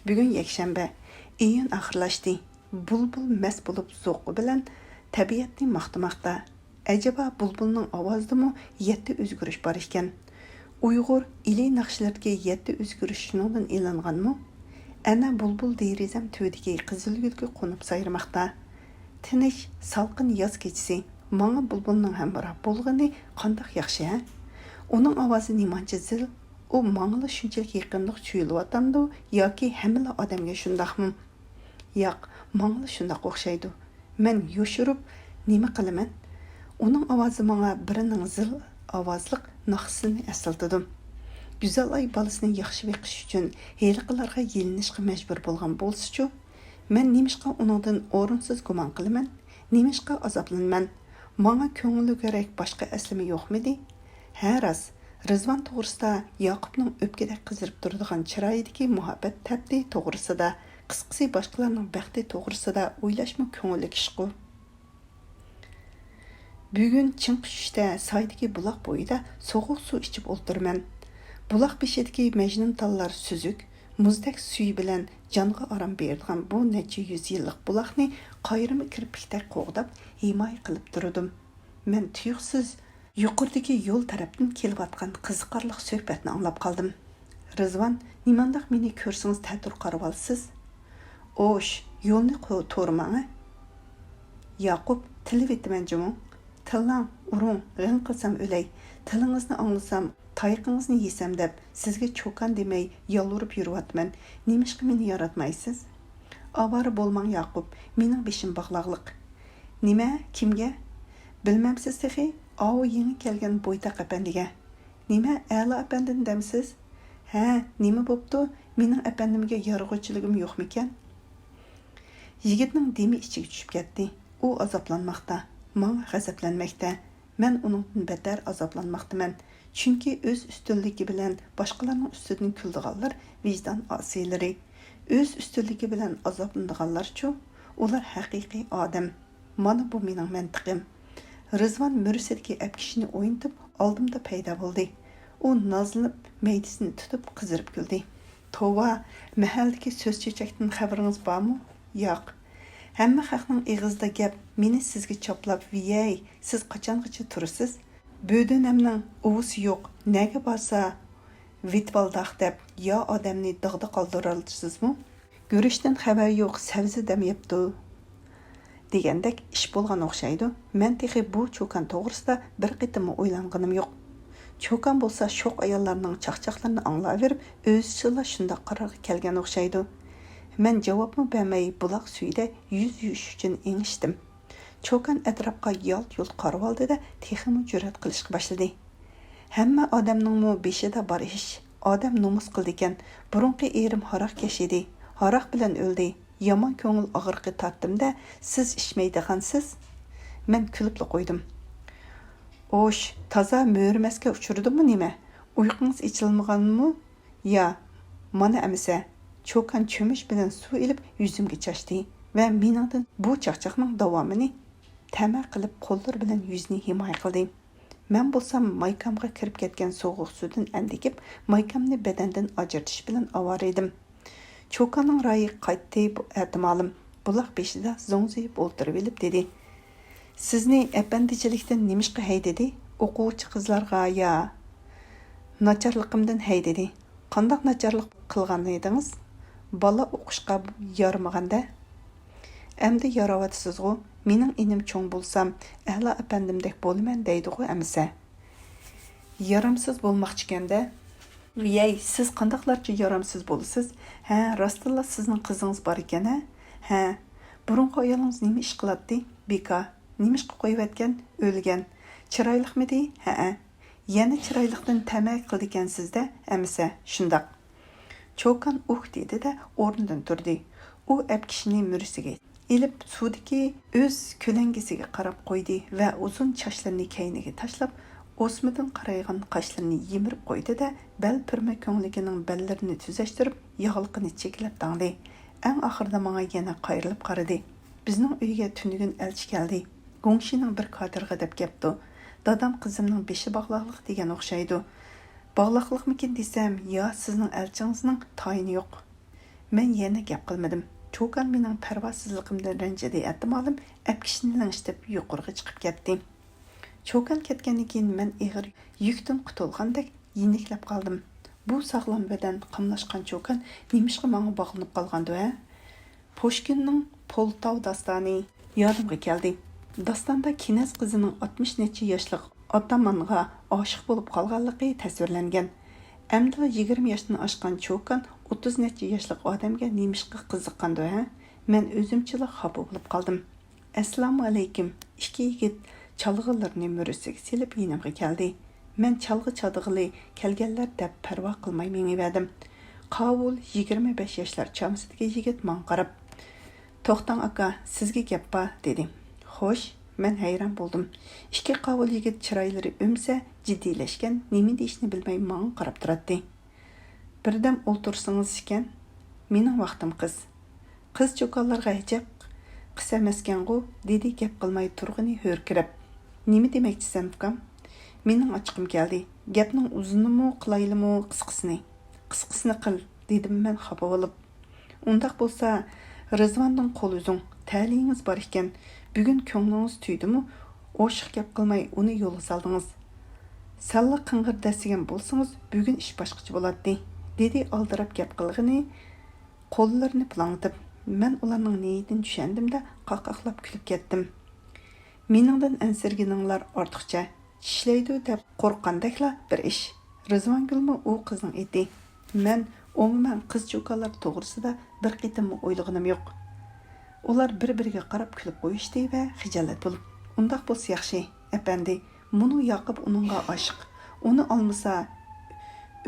بۈگۈن يەكشەنبە، ئىيۇن ئاخىرلاشتى. بۇلبۇل مەست بولۇپ زوقى بىلەن تەبىئەتنى ماختىماقتا. ئەجەبا بۇلبۇلنىڭ ئاۋازىدىمۇ يەتتە ئۆزگىرىش بار ئىكەن؟ ئۇيغۇر ئىلى ناخشىلىرىدىكى يەتتە ئۆزگىرىش شۇنىڭدىن ئېلىنغانمۇ؟ ئەنە بۇلبۇل دېرىزەم تۈۋىدىكى قىزىلگۈلگە قونۇپ سايرىماقتا. تىنچ، سالقىن ياز كېچىسى. ماڭا بۇلبۇلنىڭ ھەمراھ بولغىنى قانداق ياخشى ھە؟ ئۇنىڭ ئاۋازى نېمانچە زىل؟ ئۇ ماڭىلا شۇنچىلىك يېقىملىق تۇيۇلۇۋاتامدۇ ياكى ھەممىلا ئادەمگە شۇنداقمۇ؟ ياق، ماڭىلا شۇنداق ئوخشايدۇ. مەن يوشۇرۇپ نېمە قىلىمەن؟ ئۇنىڭ ئاۋازى ماڭا بىرىنىڭ زىل ئاۋازلىق ناخشىسىنى ئەسلىتىدۇ. گۈزەل ئاي بالىسىنى ياخشى بېقىش ئۈچۈن ھېلىقىلارغا يېلىنىشقا مەجبۇر بولغان بولسىچۇ؟ مەن نېمىشقا ئۇنىڭدىن ئورۇنسىز گۇمان قىلىمەن؟ نېمىشقا ئازابلىنىمەن؟ ماڭا كۆڭۈلگۈرەك باشقا ئەسلىمە يوقمىدى؟ ھە، راست، رىزۋان توغرىسىدا ياقۇپنىڭ ئۆپكىدەك قىزىرىپ تۇرىدىغان چىرايىدىكى مۇھەببەت تەپتى توغرىسىدا، قىسقىسى، باشقىلارنىڭ بەختى توغرىسىدا ئويلاشمۇ كۆڭۈللۈك ئىشقۇ. بۈگۈن چىڭقى چۈشتە سايدىكى بۇلاق بويىدا سوغۇق سۇ ئىچىپ ئولتۇرىمەن. بۇلاق بېشىدىكى مەجنۇن تاللار سۈزۈك، مۇزدەك سۈيى بىلەن جانغا ئارام بېرىدىغان بۇ نەچچە يۈز يىللىق بۇلاقنى قايرىما كىرپىكتەك قوغداپ، ھىمايە قىلىپ تۇرىدۇ. مەن تۇيۇقسىز يۇقىرىدىكى يول تەرەپتىن كېلىۋاتقان قىزىقارلىق سۆھبەتنى ئاڭلاپ قالدىم. رىزۋان، نېمانداق مېنى كۆرسىڭىز تەتۈر قارىۋالىسىز؟ ئوش، يولنى قو-، تورىماڭە. ياقۇپ، تىللىۋېتىمەن جۇمۇ. تىللاڭ، ئۇرۇڭ، غىڭ قىلسام ئۆلەي. تىلىڭىزنى ئاڭلىسام، تايىقىڭىزنى يېسەم دەپ، سىزگە چوكان دېمەي يالۋۇرۇپ يۈرۈۋاتىمەن. نېمىشقا مېنى ياراتمايسىز؟ ئاۋارە بولماڭ ياقۇپ، مېنىڭ بېشىم باغلاقلىق. نېمە؟ كىمگە؟ بىلمەمسىز تېخى؟ ئاۋۇ يېڭى كەلگەن بويتاق ئەپەندىگە. نېمە، ئەلا ئەپەندىنى دەمسىز؟ ھە، نېمە بوپتۇ؟ مېنىڭ ئەپەندىمگە يارىغۇچىلىكىم يوقمىكەن؟ يىگىتنىڭ دېمى ئىچىگە چۈشۈپ كەتتى. ئۇ ئازابلانماقتا، ماڭا غەزەپلەنمەكتە. مەن ئۇنىڭدىن بەتەر ئازابلانماقتىمەن. چۈنكى ئۆز ئۈستۈنلۈكى بىلەن باشقىلارنىڭ ئۈستىدىن كۈلىدىغانلار ۋىجدان ئاسىيلىرى. ئۆز ئۈستۈنلۈكى بىلەن ئازابلىنىدىغانلارچۇ؟ ئۇلار ھەقىقىي ئادەم. مانا بۇ مېنىڭ مەنتىقىم. رىزۋان مۈرىسىدىكى ئەپكىچىنى ئوينىتىپ، ئالدىمدا پەيدا بولدى. ئۇ نازلىنىپ، مەيدىسىنى تۇتۇپ، قىزىرىپ كۈلدى. توۋا، مەھەللىدىكى سۆز چۆچەكتىن خەۋىرىڭىز بارمۇ؟ ياق. ھەممە خەقنىڭ ئېغىزىدا گەپ، مېنى سىزگە چاپلاپ، ۋىيەي، سىز قاچانغىچە تۇرىسىز؟ بۆدۈنەمنىڭ ئۇۋىسى يوق، نەگە بارسا ۋىتىۋالداق دەپ يا ئادەمنى داغدا قالدۇرالىسىزمۇ؟ گۈرۈچتىن خەۋەر يوق، سەۋزە دەم يەپتۇ دېگەندەك ئىش بولغان ئوخشايدۇ. مەن تېخى بۇ چوكان توغرىسىدا بىر قېتىممۇ ئويلانغىنىم يوق. چوكان بولسا شوخ ئاياللارنىڭ چاقچاقلىرىنى ئاڭلاۋېرىپ، ئۆزىچىلا شۇنداق قارارغا كەلگەن ئوخشايدۇ. مەن جاۋابمۇ بەرمەي، بۇلاق سۈيىدە يۈز يۇيۇش ئۈچۈن ئېڭىشتىم. چوكان ئەتراپقا يالت-يۇلت قارىۋالدى-دە، تېخىمۇ جۈرئەت قىلىشقا باشلىدى. ھەممە ئادەمنىڭمۇ بېشىدا بار ئىش. ئادەم نومۇس قىلىدىكەن. بۇرۇنقى ئېرىم ھاراقكەش ئىدى. ھاراق بىلەن ئۆلدى. يامان كۆڭۈل ئاغرىقى تارتتىم-دە، سىز ئىچمەيدىغانسىز. مەن كۈلۈپلا قويدۇم. ئوش، تازا مۆرىمەسكە ئۇچرىدىمۇ نېمە؟ ئۇيقۇڭىز ئېچىلمىغانمۇ؟ يا، مانا ئەمىسە. چوكان چۆمۈچ بىلەن سۇ ئېلىپ يۈزۈمگە چاچتى ۋە مېنىڭدىن بۇ چاقچاقنىڭ داۋامىنى تەمە قىلىپ قوللىرى بىلەن يۈزىنى ھىمايە قىلدى. مەن بولسام مايكامغا كىرىپ كەتكەن سوغۇق سۇدىن ئەندىكىپ، مايكامنى بەدەندىن ئاجرىتىش بىلەن ئاۋارە ئىدىم. چوكاننىڭ رايى قايتتى، بۇ ئەتىمالىم. بۇلاق بېشىدا زوڭزىيىپ ئولتۇرۇۋېلىپ دېدى: سىزنى ئەپەندىچىلىكتىن نېمىشقا ھەيدىدى؟ ئوقۇغۇچى قىزلارغا يا ناچارلىقىمدىن ھەيدىدى. قانداق ناچارلىق قىلغانىدىڭىز؟ بالا ئوقۇشقا يارىمىغاندە. ئەمدى ياراۋاتىسىزغۇ؟ مېنىڭ ئىنىم چوڭ بولسام، ئەلا ئەپەندىمدەك بولىمەن دەيدىغۇ ئەمىسە. يارامسىز بولماقچىكەندە. ۋىيەي، سىز قانداقلارچە يارامسىز بولىسىز؟ ھە، راستتىنلا سىزنىڭ قىزىڭىز بار ئىكەن ھە؟ ھە، بۇرۇنقى ئايالىڭىز نېمە ئىش قىلاتتى؟ بىكار. نېمىشقا قويۇۋەتكەن؟ ئۆلگەن. چىرايلىقمىدى؟ ھەئە. يەنە چىرايلىقتىن تەمە قىلىدىكەنسىز-دە، ئەمىسە، شۇنداق. چوكان ئۇھ دېدى-دە، ئورنىدىن تۇردى. ئۇ ئەپكىچىنى مۈرىسىگە ئېلىپ، سۇدىكى ئۆز كۆلەڭگىسىگە قاراپ قويدى ۋە ئۇزۇن چاچلىرىنى كەينىگە تاشلاپ، ئوسمىدىن قارايغان قاشلىرىنى يىمىرىپ قويدى-دە، بەل پۈرمە كۆڭلىكىنىڭ بەللىرىنى تۈزەشتۈرۈپ، ياغلىقىنى چېكىلەپ داڭدى. ئەڭ ئاخىرىدا ماڭا يەنە قايرىلىپ قارىدى. بىزنىڭ ئۆيگە تۈنۈگۈن ئەلچى كەلدى. گۇڭشىنىڭ بىر كادىرغا دەپ كەپتۇ. دادام قىزىمنىڭ بېشى باغلاقلىق دېگەن ئوخشايدۇ. باغلاقلىقمىكىن دېسەم، يا سىزنىڭ ئەلچىڭىزنىڭ تايىنى يوق. مەن يەنە گەپ قىلمىدىم. چوكان مېنىڭ پەرۋاسىزلىقىمدىن رەنجىدى، ئەتىمالىم ئەپكىچىنى لىڭشىتىپ يۇقىرىغا چىقىپ كەتتى. چوكان كەتكەندىن كېيىن مەن ئېغىر يۈكتىن قۇتۇلغاندەك يېنىكلەپ قالدىم. بۇ ساغلام بەدەن، قاملاشقان چوكان نېمىشقا ماڭا باغلىنىپ قالغاندۇ ھە؟ پۇشكىننىڭ پولتاۋ داستانى يادىمغا كەلدى. داستاندا كېنەز قىزىنىڭ ئاتمىش نەچچە ياشلىق ئاتامانغا ئاشىق بولۇپ قالغانلىقى تەسۋىرلەنگەن. ئەمدىلا يىگىرمە ياشتىن ئاشقان چوكان ئوتتۇز نەچچە ياشلىق ئادەمگە نېمىشقا قىزىققاندۇ ھە؟ مەن ئۆزۈمچىلا خاپا بولۇپ قالدىم. ئەسسالامۇ ئەلەيكۇم. ئىككى يىگىت چالغىلىرىنى مۈرىسىگە سېلىپ يېنىمغا كەلدى. مەن چالغا چالغىلى كەلگەنلەر دەپ پەرۋا قىلماي مېڭىۋەردىم. قاۋۇل يىگىرمە بەش ياشلار چامىسىدىكى يىگىت ماڭا قاراپ، توختاڭ ئاكا، سىزگە گەپ بار، دېدى. خوش، مەن ھەيران بولدۇم. ئىككى قاۋۇل يىگىت چىرايلىرى ئۆمسە، جىددىيلەشكەن، نېمە دېيىشنى بىلمەي ماڭا قاراپ تۇراتتى. بىردەم ئولتۇرسىڭىز ئىكەن. مېنىڭ ۋاقتىم قىس. قىز چوكانلارغا ئەجەب قىس ئەمەسكەنغۇ، دېدى گەپ قىلماي تۇرغىنى ھۆركىرەپ. نېمە دېمەكچىسەن ئۇكام؟ مېنىڭ ئاچچىقىم كەلدى. گەپنىڭ ئۇزۇنىنىمۇ قىلايلىمۇ قىسقىسىنى؟ قىسقىسىنى قىل، دېدىم مەن خاپا بولۇپ. ئۇنداق بولسا، رىزۋاندىن قول ئۈزۈڭ، تەلىيىڭىز بار ئىكەن. بۈگۈن كۆڭلىڭىز تۈيدىمۇ، ئوشۇق گەپ قىلماي ئۇنى يولغا سالدىڭىز. سەللا قىڭغىر دەسسىگەن بولسىڭىز، بۈگۈن ئىش باشقىچە بولاتتى، دېدى ئالدىراپ گەپ قىلغىنى قوللىرىنى پۇلاڭلىتىپ. مەن ئۇلارنىڭ نىيىتىنى چۈشەندىم-دە، قاقاقلاپ كۈلۈپ كەتتىم. مېنىڭدىن ئەنسىرىگىنىڭلار ئارتۇقچە. چىشلەيدۇ دەپ قورققاندەكلا بىر ئىش. رىزۋانگۈلمۇ ئۇ قىزنىڭ ئېتى. مەن ئومۇمەن قىز چوكانلار توغرىسىدا بىر قېتىممۇ ئويلىغىنىم يوق. ئۇلار بىر-بىرىگە قاراپ كۈلۈپ قويۇشتى ۋە خىجالەت بولۇپ، ئۇنداق بولسا ياخشى، ئەپەندى. مۇنۇ ياقۇپ ئۇنىڭغا ئاشىق. ئۇنى ئالمىسا،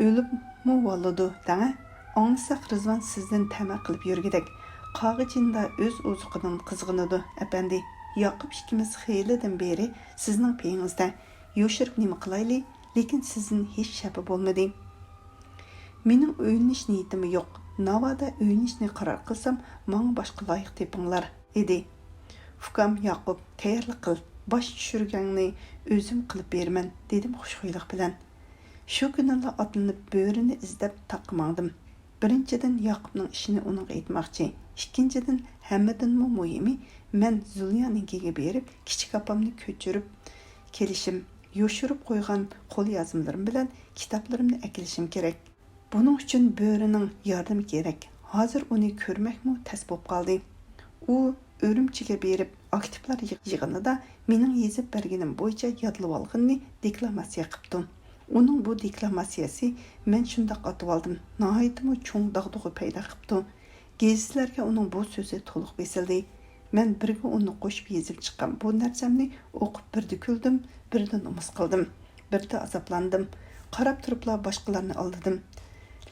ئۆلۈپمۇ بولىدۇ دەڭە. ئاڭلىساق، رىزۋان سىزدىن تەمە قىلىپ يۈرگۈدەك. قاغا جىندا ئۆز ئوزۇقىدىن قىزغىنىدۇ، ئەپەندى. ياقۇپ ئىككىمىز خېلىدىن بېرى سىزنىڭ پېيىڭىزدە. يوشۇرۇپ نېمە قىلايلى؟ لېكىن سىزدىن ھېچ شەپە بولمىدى. مېنىڭ ئۆيلىنىش نىيىتىممۇ يوق. ناۋادا ئۆيلىنىشنى قارار قىلسام، ماڭا باشقا لايىق تېپىڭلار، دېدى. ئۇكام ياقۇپ، تەييارلىق قىل، باش چۈشۈرگەڭنى ئۆزۈم قىلىپ بېرىمەن، دېدىم خۇشخۇيلۇق بىلەن. شۇ كۈنىلا ئاتلىنىپ بۆرىنى ئىزدەپ تاغقا ماڭدىم. بىرىنچىدىن، ياقۇپنىڭ ئىشىنى ئۇنىڭغا ئېيتماقچى. ئىككىنچىدىن، ھەممىدىنمۇ مۇھىمى، مەن زۇليانىڭكىگە بېرىپ، كىچىك ئاپامنى كۆچۈرۈپ كېلىشىم. يوشۇرۇپ قويغان قوليازمىلىرىم بىلەن كىتابلىرىمنى ئەكېلىشىم كېرەك. بۇنىڭ ئۈچۈن بۆرىنىڭ ياردىمى كېرەك. ھازىر ئۇنى كۆرمەكمۇ تەس بولۇپ قالدى. ئۇ ئۈرۈمچىگە بېرىپ، ئاكتىپلار يىغ-، يىغىنىدا مېنىڭ يېزىپ بەرگىنىم بويىچە يادلىۋالغىنىنى دېكلاماتسىيە قىپتۇ. ئۇنىڭ بۇ دېكلاماتسىيەسى، مەن شۇنداق ئاتىۋالدىم، ناھايىتىمۇ چوڭ داغدۇغا پەيدا قىپتۇ. گېزىتلەرگە ئۇنىڭ بۇ سۆزى تولۇق بېسىلدى. مەن بىرگە ئۇنى قوشۇپ يېزىپ چىققان بۇ نەرسەمنى ئوقۇپ، بىردە كۈلدۈم، بىردە نومۇس قىلدىم، بىردە ئازابلاندىم. قاراپ تۇرۇپلا باشقىلارنى ئالدىدىم.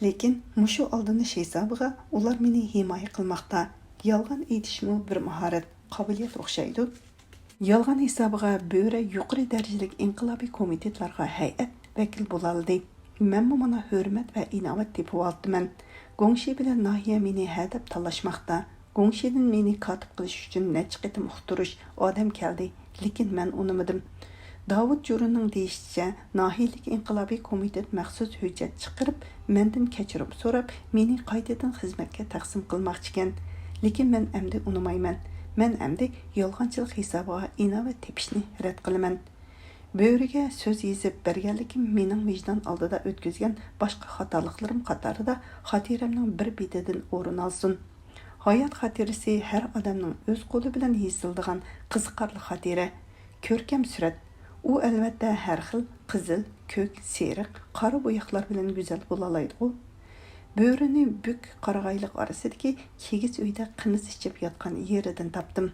لېكىن مۇشۇ ئالدىنىش ھېسابىغا ئۇلار مېنى ھىمايە قىلماقتا. يالغان ئېيتىشمۇ بىر ماھارەت، قابىلىيەت ئوخشايدۇ. يالغان ھېسابىغا بۆرە يۇقىرى دەرىجىلىك ئىنقىلابىي كومىتېتلارغا ھەيئەت ۋەكىل بولالىدى. مەنمۇ مانا ھۆرمەت ۋە ئىناۋەت تېپىۋالىپتىمەن. گۇڭشى بىلەن ناھىيە مېنى ھەدەپ تاللاشماقتا. گۇڭشىدىن مېنى كاتىپ قىلىش ئۈچۈن نەچچە قېتىم ئۇقتۇرۇش، ئادەم كەلدى، لېكىن مەن ئۇنىمىدىم. داۋۇت جۇرۇنىڭ دېيىشىچە، ناھىيىلىك ئىنقىلابىي كومىتېت مەخسۇس ھۆججەت چىقىرىپ، مەندىن كەچۈرۈم سوراپ، مېنى قايتىدىن خىزمەتكە تەقسىم قىلماقچىكەن. لېكىن مەن ئەمدى ئۇنىمايمەن. مەن ئەمدى يالغانچىلىق ھېسابىغا ئىناۋەت تېپىشنى رەت قىلىمەن. بۆرىگە سۆز يېزىپ بەرگەنلىكىم مېنىڭ ۋىجدان ئالدىدا ئۆتكۈزگەن باشقا خاتالىقلىرىم قاتارىدا خاتىرەمنىڭ بىر بېتىدىن ئورۇن ئالسۇن. ھايات خاتىرىسى ھەر ئادەمنىڭ ئۆز قولى بىلەن يېزىلىدىغان قىزىقارلىق خاتىرە. كۆركەم سۈرەت. ئۇ ئەلۋەتتە ھەر خىل قىزىل، كۆك، سېرىق، قارا بوياقلار بىلەن گۈزەل بولالايدىغۇ. بۆرىنى بۈك قارىغايلىق ئارىسىدىكى كىگىز ئۆيدە قىمىز ئىچىپ ياتقان يېرىدىن تاپتىم.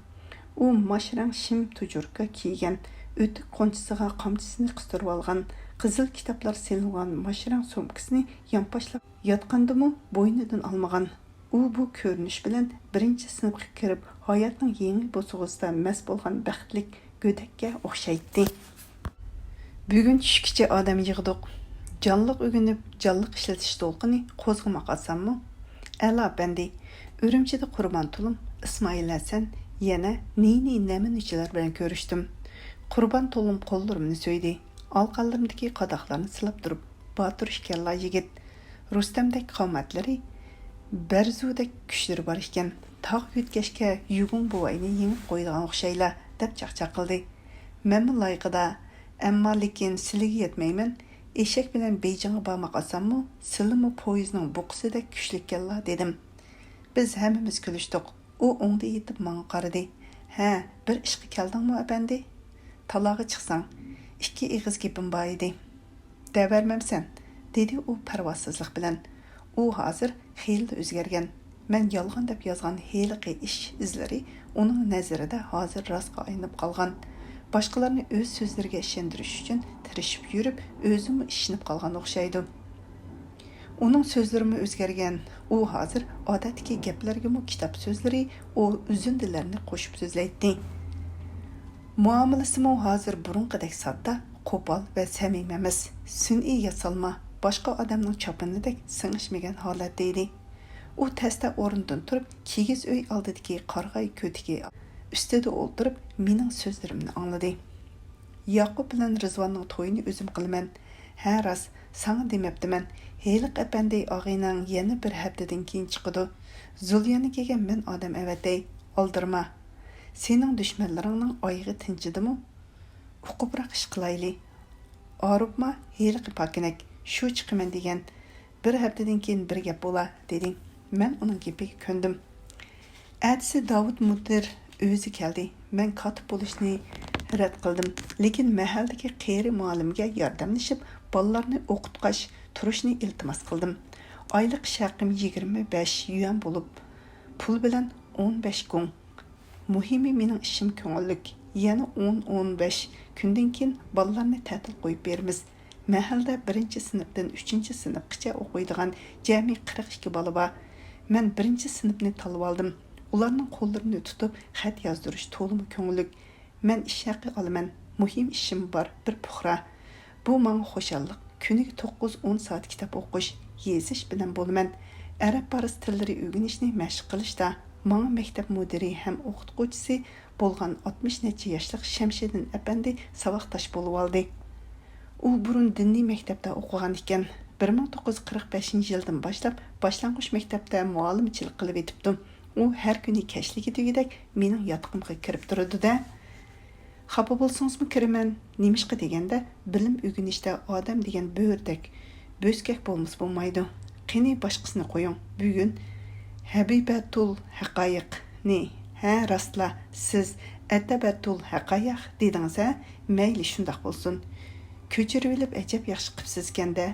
ئۇ ماش رەڭ شىم تۇجۇركا كىيگەن، ئۆتۈك غۇنچىسىغا قامچىسىنى قىستۇرۇۋالغان، قىزىل كىتابلار سېلىنغان ماش رەڭ سومكىسىنى يانپاشلاپ ياتقاندىمۇ بوينىدىن ئالمىغان. ئۇ بۇ كۆرۈنۈش بىلەن بىرىنچى سىنىپقا كىرىپ، ھاياتنىڭ يېڭى بوسۇغىسىدا مەست بولغان بەختلىك گۆدەككە ئوخشايتتى. بۈگۈن چۈشكىچە ئادەم يىغدۇق. جانلىق ئۆگىنىپ، جانلىق ئىشلىتىش دولقۇنى قوزغىماق ئاسانمۇ؟ ئەلا ئەپەندى، ئۈرۈمچىدە قۇربان تۇلۇم، ئىسمائىل ھەسەن، يەنە نى-نى نەمۇنىچىلەر بىلەن كۆرۈشتۈم. قۇربان تۇلۇم قوللىرىمنى سۆيدى. ئالىقانلىرىمدىكى قاداقلارنى سىلاپ تۇرۇپ، باتۇر ئىكەنلا يىگىت. رۇستەمدەك قامەتلىرى، بەرزۇدەك كۈچلىرى بار ئىكەن. تاغ يۆتكەشكە يۈگۈڭ بوۋاينى يېڭىپ قويىدىغان ئوخشايلا، دەپ چاقچاق قىلدى. مەنمۇ لايىقىدا، ئەمما لېكىن سىلىگە يەتمەيمەن. ئېشەك بىلەن بېيجىڭغا بارماق ئاسانمۇ؟ سىلىمۇ پويىزنىڭ بۇقىسىدەك كۈچلۈككەنلا، دېدىم. بىز ھەممىمىز كۈلۈشتۇق. ئۇ ئوڭدا يېتىپ ماڭا قارىدى. ھە، بىر ئىشقا كەلدىڭمۇ، ئەپەندى؟ تالاغا چىقساڭ، ئىككى ئېغىز گېپىم بار ئىدى. دەۋەرمەمسەن؟ دېدى ئۇ پەرۋاسىزلىق بىلەن. ئۇ ھازىر خېلىلا ئۆزگەرگەن. مەن يالغان دەپ يازغان ھېلىقى ئىش ئىزلىرى ئۇنىڭ نەزىرىدە ھازىر راستقا ئايلىنىپ قالغان. باشقىلارنى ئۆز سۆزلىرىگە ئىشەندۈرۈش ئۈچۈن تىرىشىپ يۈرۈپ، ئۆزىمۇ ئىشىنىپ قالغان ئوخشايدۇ. ئۇنىڭ سۆزلىرىمۇ ئۆزگەرگەن. ئۇ ھازىر ئادەتتىكى گەپلەرگىمۇ كىتاب سۆزلىرى، ئۇ ئۈزۈندىلەرنى قوشۇپ سۆزلەيتتى. مۇئامىلىسىمۇ ھازىر بۇرۇنقىدەك ساددا، قوپال ۋە سەمىمىي ئەمەس. سۈنئىي ياسالما، باشقا ئادەمنىڭ چاپىنىدەك سىڭىشمىگەن ھالەتتە ئىدى. ئۇ تەستە ئورنىدىن تۇرۇپ، كىگىز ئۆي ئالدىدىكى قارىغاي كۆتىكى ئۈستىدە ئولتۇرۇپ، مېنىڭ سۆزلىرىمنى ئاڭلىدى. ياقۇپ بىلەن رىزۋاننىڭ تويىنى ئۆزۈم قىلىمەن. ھە، راست، ساڭا دېمەپتىمەن. ھېلىق ئەپەندى ئاغىنەڭ يەنە بىر ھەپتىدىن كېيىن چىقىدۇ. زۇليانىكىگە مەن ئادەم ئەۋەتەي. ئالدىرىما. سېنىڭ دۈشمەنلىرىڭنىڭ ئايىغى تىنچىدىمۇ؟ ئۇقۇپراق ئىش قىلايلى. ئاروپما ھېلىقى پاكىنەك، شۇ چىقىمەن دېگەن. بىر ھەپتىدىن كېيىن بىر گەپ بولا، دېدى. مەن ئۇنىڭ گېپىگە كۆندۈم. ئەتىسى داۋۇت مۇدىر ئۆزى كەلدى. مەن كاتىپ بولۇشنى رەت قىلدىم، لېكىن مەھەللىدىكى قېرى مۇئەللىمگە ياردەملىشىپ، بالىلارنى ئوقۇتقاچ تۇرۇشنى ئىلتىماس قىلدىم. ئايلىق ئىش ھەققىم يىگىرمە بەش يۈەن بولۇپ، پۇل بىلەن ئون بەش گۇڭ. مۇھىمى مېنىڭ ئىشىم كۆڭۈللۈك. يەنە ئون، ئون بەش كۈندىن كېيىن بالىلارنى تەتىل قويۇپ بېرىمىز. مەھەللىدە بىرىنچى سىنىپتىن ئۈچىنچى سىنىپقىچە ئوقۇيدىغان جەمئىي قىرىق ئىككى بالا بار. مەن بىرىنچى سىنىپنى تاللىۋالدىم. ئۇلارنىڭ قوللىرىنى تۇتۇپ خەت يازدۇرۇش تولىمۇ كۆڭۈللۈك. مەن ئىش ھەققى ئالىمەن. مۇھىم ئىشىم بار، بىر پۇقرا. بۇ ماڭا خۇشاللىق. كۈنىگە توققۇز، ئون سائەت كىتاب ئوقۇش، يېزىش بىلەن بولىمەن. ئەرەب پارس تىللىرى ئۆگىنىشنى مەشىق قىلىشتا ماڭا مەكتەپ مۇدىرى ھەم ئوقۇتقۇچىسى بولغان ئاتمىش نەچچە ياشلىق شەمشىدىن ئەپەندى ساۋاقداش بولۇۋالدى. ئۇ بۇرۇن دىنىي مەكتەپتە ئوقۇغان ئىكەن. بىر مىڭ توققۇز يۈز قىرىق بەشىنچى يىلدىن باشلاپ باشلانغۇچ مەكتەپتە مۇئەللىمچىلىك قىلىۋېتىپتۇ. ئۇ ھەر كۈنى كەچلىكى دېگۈدەك مېنىڭ ياتىقىمغا كىرىپ تۇرىدۇ-دە. خاپا بولسىڭىزمۇ كىرىمەن. نېمىشقا دېگەندە، بىلىم ئۆگىنىشتە ئادەم دېگەن بۆرىدەك بۆسكەك بولمىسا بولمايدۇ. قېنى، باشقىسىنى قويۇڭ. بۈگۈن ھەبىبەتۇل ھەقايىقنى، ھە، راستلا، سىز ئەتەبەتۇل ھەقايىق دېدىڭىز، ھە؟ مەيلى، شۇنداق بولسۇن. كۆچۈرۈۋېلىپ ئەجەب ياخشى قىپسىزكەن-دە.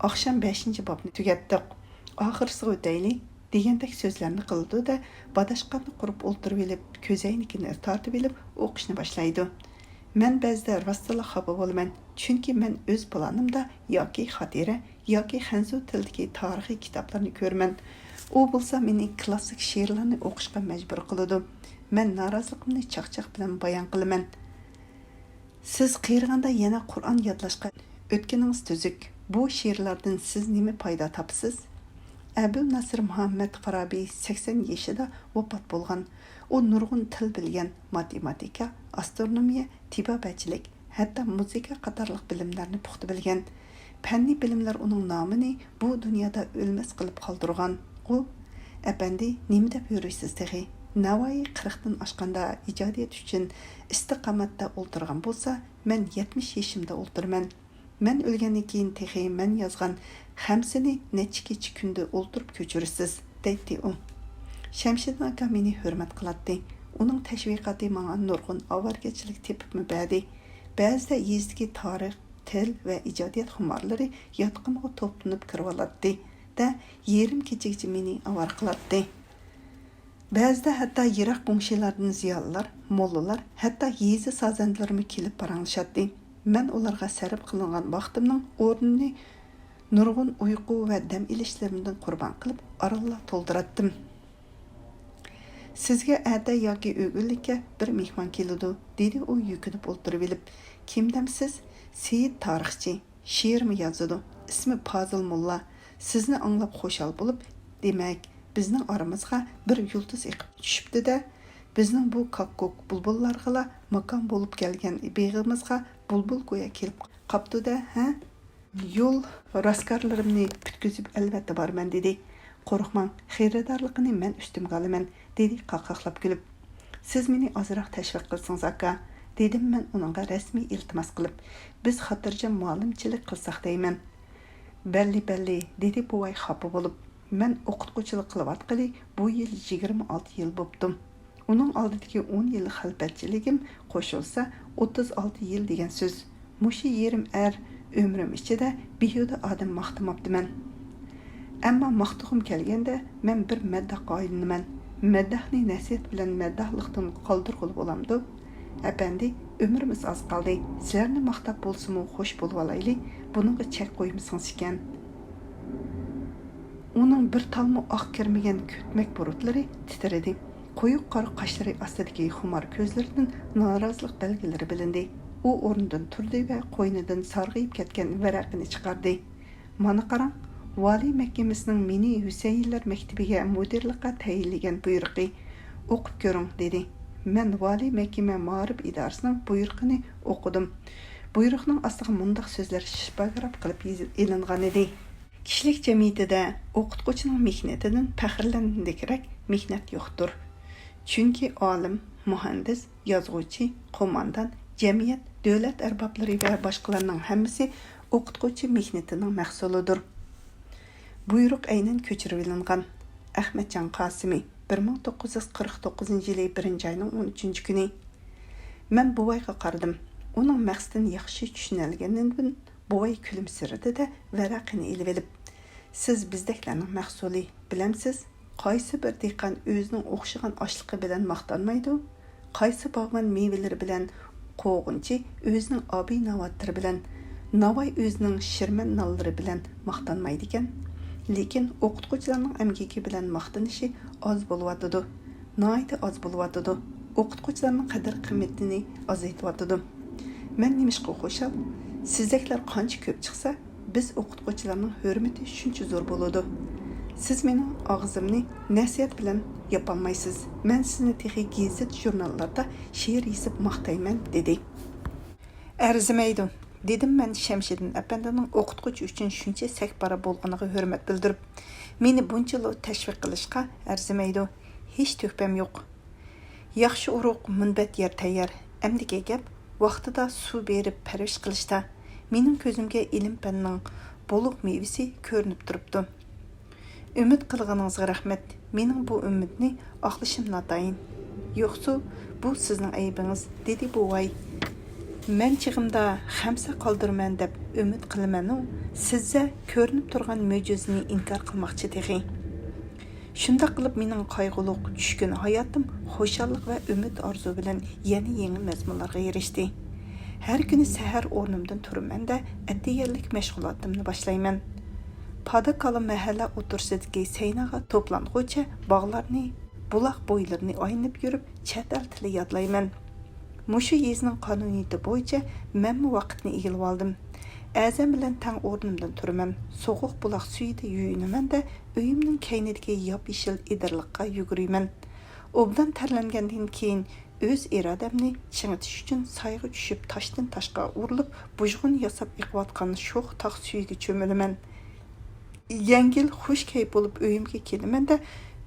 ئاخشام بەشىنچى بابنى تۈگەتتۇق. ئاخىرسىغا ئۆتەيلى، دېگەندەك سۆزلەرنى قىلىدۇ-دە، باداشقاننى قۇرۇپ ئولتۇرۇۋېلىپ، كۆزەينىكىنى تارتىۋېلىپ ئوقۇشنى باشلايدۇ. مەن بەزىدە راستلا خاپا بولىمەن، چۈنكى مەن ئۆز پىلانىمدا ياكى خاتىرە، ياكى خەنزۇ تىلىدىكى تارىخىي كىتابلارنى كۆرىمەن. ئۇ بولسا مېنى كىلاسسىك شېئىرلارنى ئوقۇشقا مەجبۇر قىلىدۇ. مەن نارازىلىقىمنى چاقچاق بىلەن بايان قىلىمەن. سىز قېرىغاندا يەنە قۇرئان يادلاشقا ئۆتكىنىڭىز تۈزۈك. بۇ شېئىرلاردىن سىز نېمە پايدا تاپىسىز؟ ئەبۇ نەسىر مۇھەممەد فارابى سەكسەن يېشىدا ۋاپات بولغان. ئۇ نۇرغۇن تىل بىلگەن، ماتېماتىكا، ئاسترونومىيە، تېبابەتچىلىك، ھەتتا مۇزىكا قاتارلىق بىلىملەرنى پۇختا بىلگەن. پەننىي بىلىملەر ئۇنىڭ نامىنى بۇ دۇنيادا ئۆلمەس قىلىپ قالدۇرغان. ئۇ، ئەپەندى، نېمە دەپ يۈرىسىز تېخى؟ نەۋائى قىرىقتىن ئاشقاندا ئىجادىيەت ئۈچۈن ئىستىقامەتتە ئولتۇرغان بولسا، مەن يەتمىش يېشىمدا ئولتۇرىمەن. مەن ئۆلگەندىن كېيىن تېخى مەن يازغان خەمسىنى نەچچە كېچە كۈندە ئولتۇرۇپ كۆچۈرىسىز، دەيتتى ئۇ. شەمشىدىن ئاكا مېنى ھۆرمەت قىلاتتى. ئۇنىڭ تەشۋىقاتى ماڭا نۇرغۇن ئاۋارىگەرچىلىك تېپىپمۇ بەردى. بەزىدە يېزىدىكى تارىخ، تىل ۋە ئىجادىيەت خۇمارلىرى ياتىقىمغا توپلىنىپ كىرىۋالاتتى-دە، يېرىم كېچىگىچە مېنى ئاۋارە قىلاتتى. بەزىدە ھەتتا يىراق گۇڭشېلاردىن زىيالىيلار، موللىلار، ھەتتا يېزا سازەندىلىرىمۇ كېلىپ پاراڭلىشاتتى. مەن ئۇلارغا سەرپ قىلىنغان ۋاقتىمنىڭ ئورنىنى نۇرغۇن ئۇيقۇ ۋە دەم ئېلىشلىرىمدىن قۇربان قىلىپ، ئارانلا تولدۇراتتىم. سىزگە ئەتە ياكى ئۆگۈنلۈككە بىر مېھمان كېلىدۇ، دېدى ئۇ يۈكۈنۈپ ئولتۇرۇۋېلىپ. كىم دەمسىز؟ سېيىت تارىخچى. شېئىرمۇ يازىدۇ. ئىسمى پازىل موللا. سىزنى ئاڭلاپ خۇشال بولۇپ، دېمەك، بىزنىڭ ئارىمىزغا بىر يۇلتۇز ئېقىپ چۈشۈپتۇ-دە، بىزنىڭ بۇ كاككۇك بۇلبۇللارغىلا ماكان بولۇپ كەلگەن بېغىمىزغا بۇلبۇل گويا كېلىپ قاپتۇ-دە، ھە؟ يول راسكارلىرىمنى پۈتكۈزۈپ ئەلۋەتتە بارىمەن، دېدى. قورقماڭ، خېرىدارلىقىنى مەن ئۈستۈمگە ئالىمەن، دېدى قاقاقلاپ كۈلۈپ. سىز مېنى ئازراق تەشۋىق قىلسىڭىز، ئاكا، دېدىم مەن ئۇنىڭغا رەسمىي ئىلتىماس قىلىپ. بىز خاتىرجەم مۇئەللىمچىلىك قىلساق دەيمەن. بەللى، بەللى، دېدى بوۋاي خاپا بولۇپ. مەن ئوقۇتقۇچىلىق قىلىۋاتقىلى بۇ يىل يىگىرمە ئالتە يىل بوپتۇ. ئۇنىڭ ئالدىدىكى ئون يىل خەلپەتچىلىكىم قوشۇلسا، ئوتتۇز ئالتە يىل دېگەن سۆز. مۇشۇ يېرىم ئەر ئۆمرۈم ئىچىدە بىھۇدە ئادەم ماختىماپتىمەن. ئەمما ماختىغۇم كەلگەندە، مەن بىر مەدداھقا ئايلىنىمەن. مەدداھنى نەسىھەت بىلەن مەدداھلىقتىن قالدۇرغىلى بولامدۇ؟ ئەپەندى، ئۆمرىمىز ئاز قالدى. سىلەرنى ماختاپ بولسىمۇ خوش بولۇۋالايلى، بۇنىڭغا چەك قويمىسىڭىز ئىكەن. ئۇنىڭ بىر تالمۇ ئاق كىرمىگەن كۆتمەك بۇرۇتلىرى تىترىدى. قويۇق قارا قاشلىرى ئاستىدىكى خۇمار كۆزلىرىدىن نارازىلىق بەلگىلىرى بىلىندى. ئۇ ئورنىدىن تۇردى ۋە قوينىدىن سارغىيىپ كەتكەن ۋەرەقىنى چىقاردى. مانا قاراڭ، ۋالىي مەھكىمىسىنىڭ مېنى ھۈسەيىنلەر مەكتىپىگە مۇدىرلىققا تەيىنلىگەن بۇيرۇقى. ئوقۇپ كۆرۈڭ، دېدى. مەن ۋالىي مەھكىمە مائارىپ ئىدارىسىنىڭ بۇيرۇقىنى ئوقۇدۇم. بۇيرۇقنىڭ ئاستىغا مۇنداق سۆزلەر شىپاگراف قىلىپ يېزىپ ئېلىنغانىدى. كىشىلىك جەمئىيىتىدە ئوقۇتقۇچىنىڭ مېھنىتىدىن پەخىرلەنگۈدەكرەك مېھنەت يوقتۇر. چۈنكى ئالىم، مۇھەندىس، يازغۇچى، قوماندان، جەمئىيەت، دۆلەت ئەربابلىرى ۋە باشقىلارنىڭ ھەممىسى ئوقۇتقۇچى مېھنىتىنىڭ مەھسۇلىدۇر. بۇيرۇق ئەينەن كۆچۈرۈۋېلىنغان. ئەخمەتجان قاسىمى، بىر مىڭ توققۇز يۈز قىرىق توققۇزىنچى يىلى بىرىنچى ئاينىڭ ئون ئۈچىنچى كۈنى. مەن بوۋايغا قارىدىم. ئۇنىڭ مەقسىتىنى ياخشى چۈشىنەلىگىنىمدىن بوۋاي كۈلۈمسىرىدى-دە، ۋەرەقىنى ئېلىۋېلىپ، سىز بىزدەكلەرنىڭ مەھسۇلى، بىلەمسىز؟ قايسى بىر دېھقان ئۆزىنىڭ ئوخشىغان ئاشلىقى بىلەن ماختانمايدۇ؟ قايسى باغۋەن مېۋىلىرى بىلەن، قوغۇنچى ئۆزىنىڭ ئابىي ناۋاتلىرى بىلەن، ناۋاي ئۆزىنىڭ شىرمەن نانلىرى بىلەن ماختانمايدىكەن؟ لېكىن ئوقۇتقۇچىلارنىڭ ئەمگىكى بىلەن ماختىنىشى ئاز بولۇۋاتىدۇ، ناھايىتى ئاز بولۇۋاتىدۇ. ئوقۇتقۇچىلارنىڭ قەدىر-قىممىتىنى ئازايتىۋاتىدۇ. مەن نېمىشقا خۇشال؟ سىزدەكلەر قانچە كۆپ چىقسا، بىز ئوقۇتقۇچىلارنىڭ ھۆرمىتى شۇنچە زور بولىدۇ. سىز مېنىڭ ئاغزىمنى نەسىھەت بىلەن ياپالمايسىز. مەن سىزنى تېخى گېزىت-ژۇرناللاردا شېئىر يېزىپ ماختايمەن، دېدى. ئەرزىمەيدۇ، دېدىم مەن شەمشىدىن ئەپەندىنىڭ ئوقۇتقۇچى ئۈچۈن شۇنچە سەكپارا بولغىنىغا ھۆرمەت بىلدۈرۈپ. مېنى بۇنچىلۇ تەشۋىق قىلىشقا ئەرزىمەيدۇ. ھېچ تۆھپەم يوق. ياخشى ئۇرۇق، مۇنبەت يەر تەييار. ئەمدىكى گەپ، ۋاقتىدا سۇ بېرىپ پەرۋىش قىلىشتا مېنىڭ كۆزۈمگە ئىلىم-پەننىڭ بولۇق مېۋىسى كۆرۈنۈپ تۇرۇپتۇ. ئۈمىد قىلغىنىڭىزغا رەھمەت. مېنىڭ بۇ ئۈمىدنى ئاقلىشىم ناتايىن. يوقسۇ، بۇ سىزنىڭ ئەيىبىڭىز، دېدى بوۋاي. مەن چېغىمدا خەمسە قالدۇرىمەن دەپ ئۈمىد قىلىمەنۇ، سىززە كۆرۈنۈپ تۇرغان مۆجىزىنى ئىنكار قىلماقچى تېخى. شۇنداق قىلىپ مېنىڭ قايغۇلۇق، چۈشكۈن ھاياتىم خۇشاللىق ۋە ئۈمىد ئارزۇ بىلەن يەنە يېڭى مەزمۇنلارغا ئېرىشتى. ھەر كۈنى سەھەر ئورنۇمدىن تۇرىمەن-دە، ئەتىگەنلىك مەشغۇلاتىمنى باشلايمەن. پاداكالا مەھەللە ئوتتۇرىسىدىكى سەيناغا توپلانغۇچە باغلارنى، بۇلاق بويلىرىنى ئايلىنىپ يۈرۈپ، چەت ئەل تىلى يادلايمەن. مۇشۇ يېزىنىڭ قانۇنىيىتى بويىچە مەنمۇ ۋاقىتنى ئىگىلىۋالدىم. ئەزەم بىلەن تەڭ ئورنۇمدىن تۇرىمەن. سوغۇق بۇلاق سۈيىدە يۇيۇنىمەن-دە، ئۆيۈمنىڭ كەينىدىكى ياپيېشىل ئېدىرلىققا يۈگۈرىمەن. ئوبدان تەرلەنگەندىن كېيىن، ئۆز ئىرادەمنى چىڭىتىش ئۈچۈن سايغا چۈشۈپ، تاشتىن تاشقا ئۇرۇلۇپ، بۇژغۇن ياساپ ئېقىۋاتقان شوخ تاغ سۈيىگە چۆمۈلىمەن. يەڭگىل، خۇش كەيپ بولۇپ ئۆيۈمگە كېلىمەن-دە،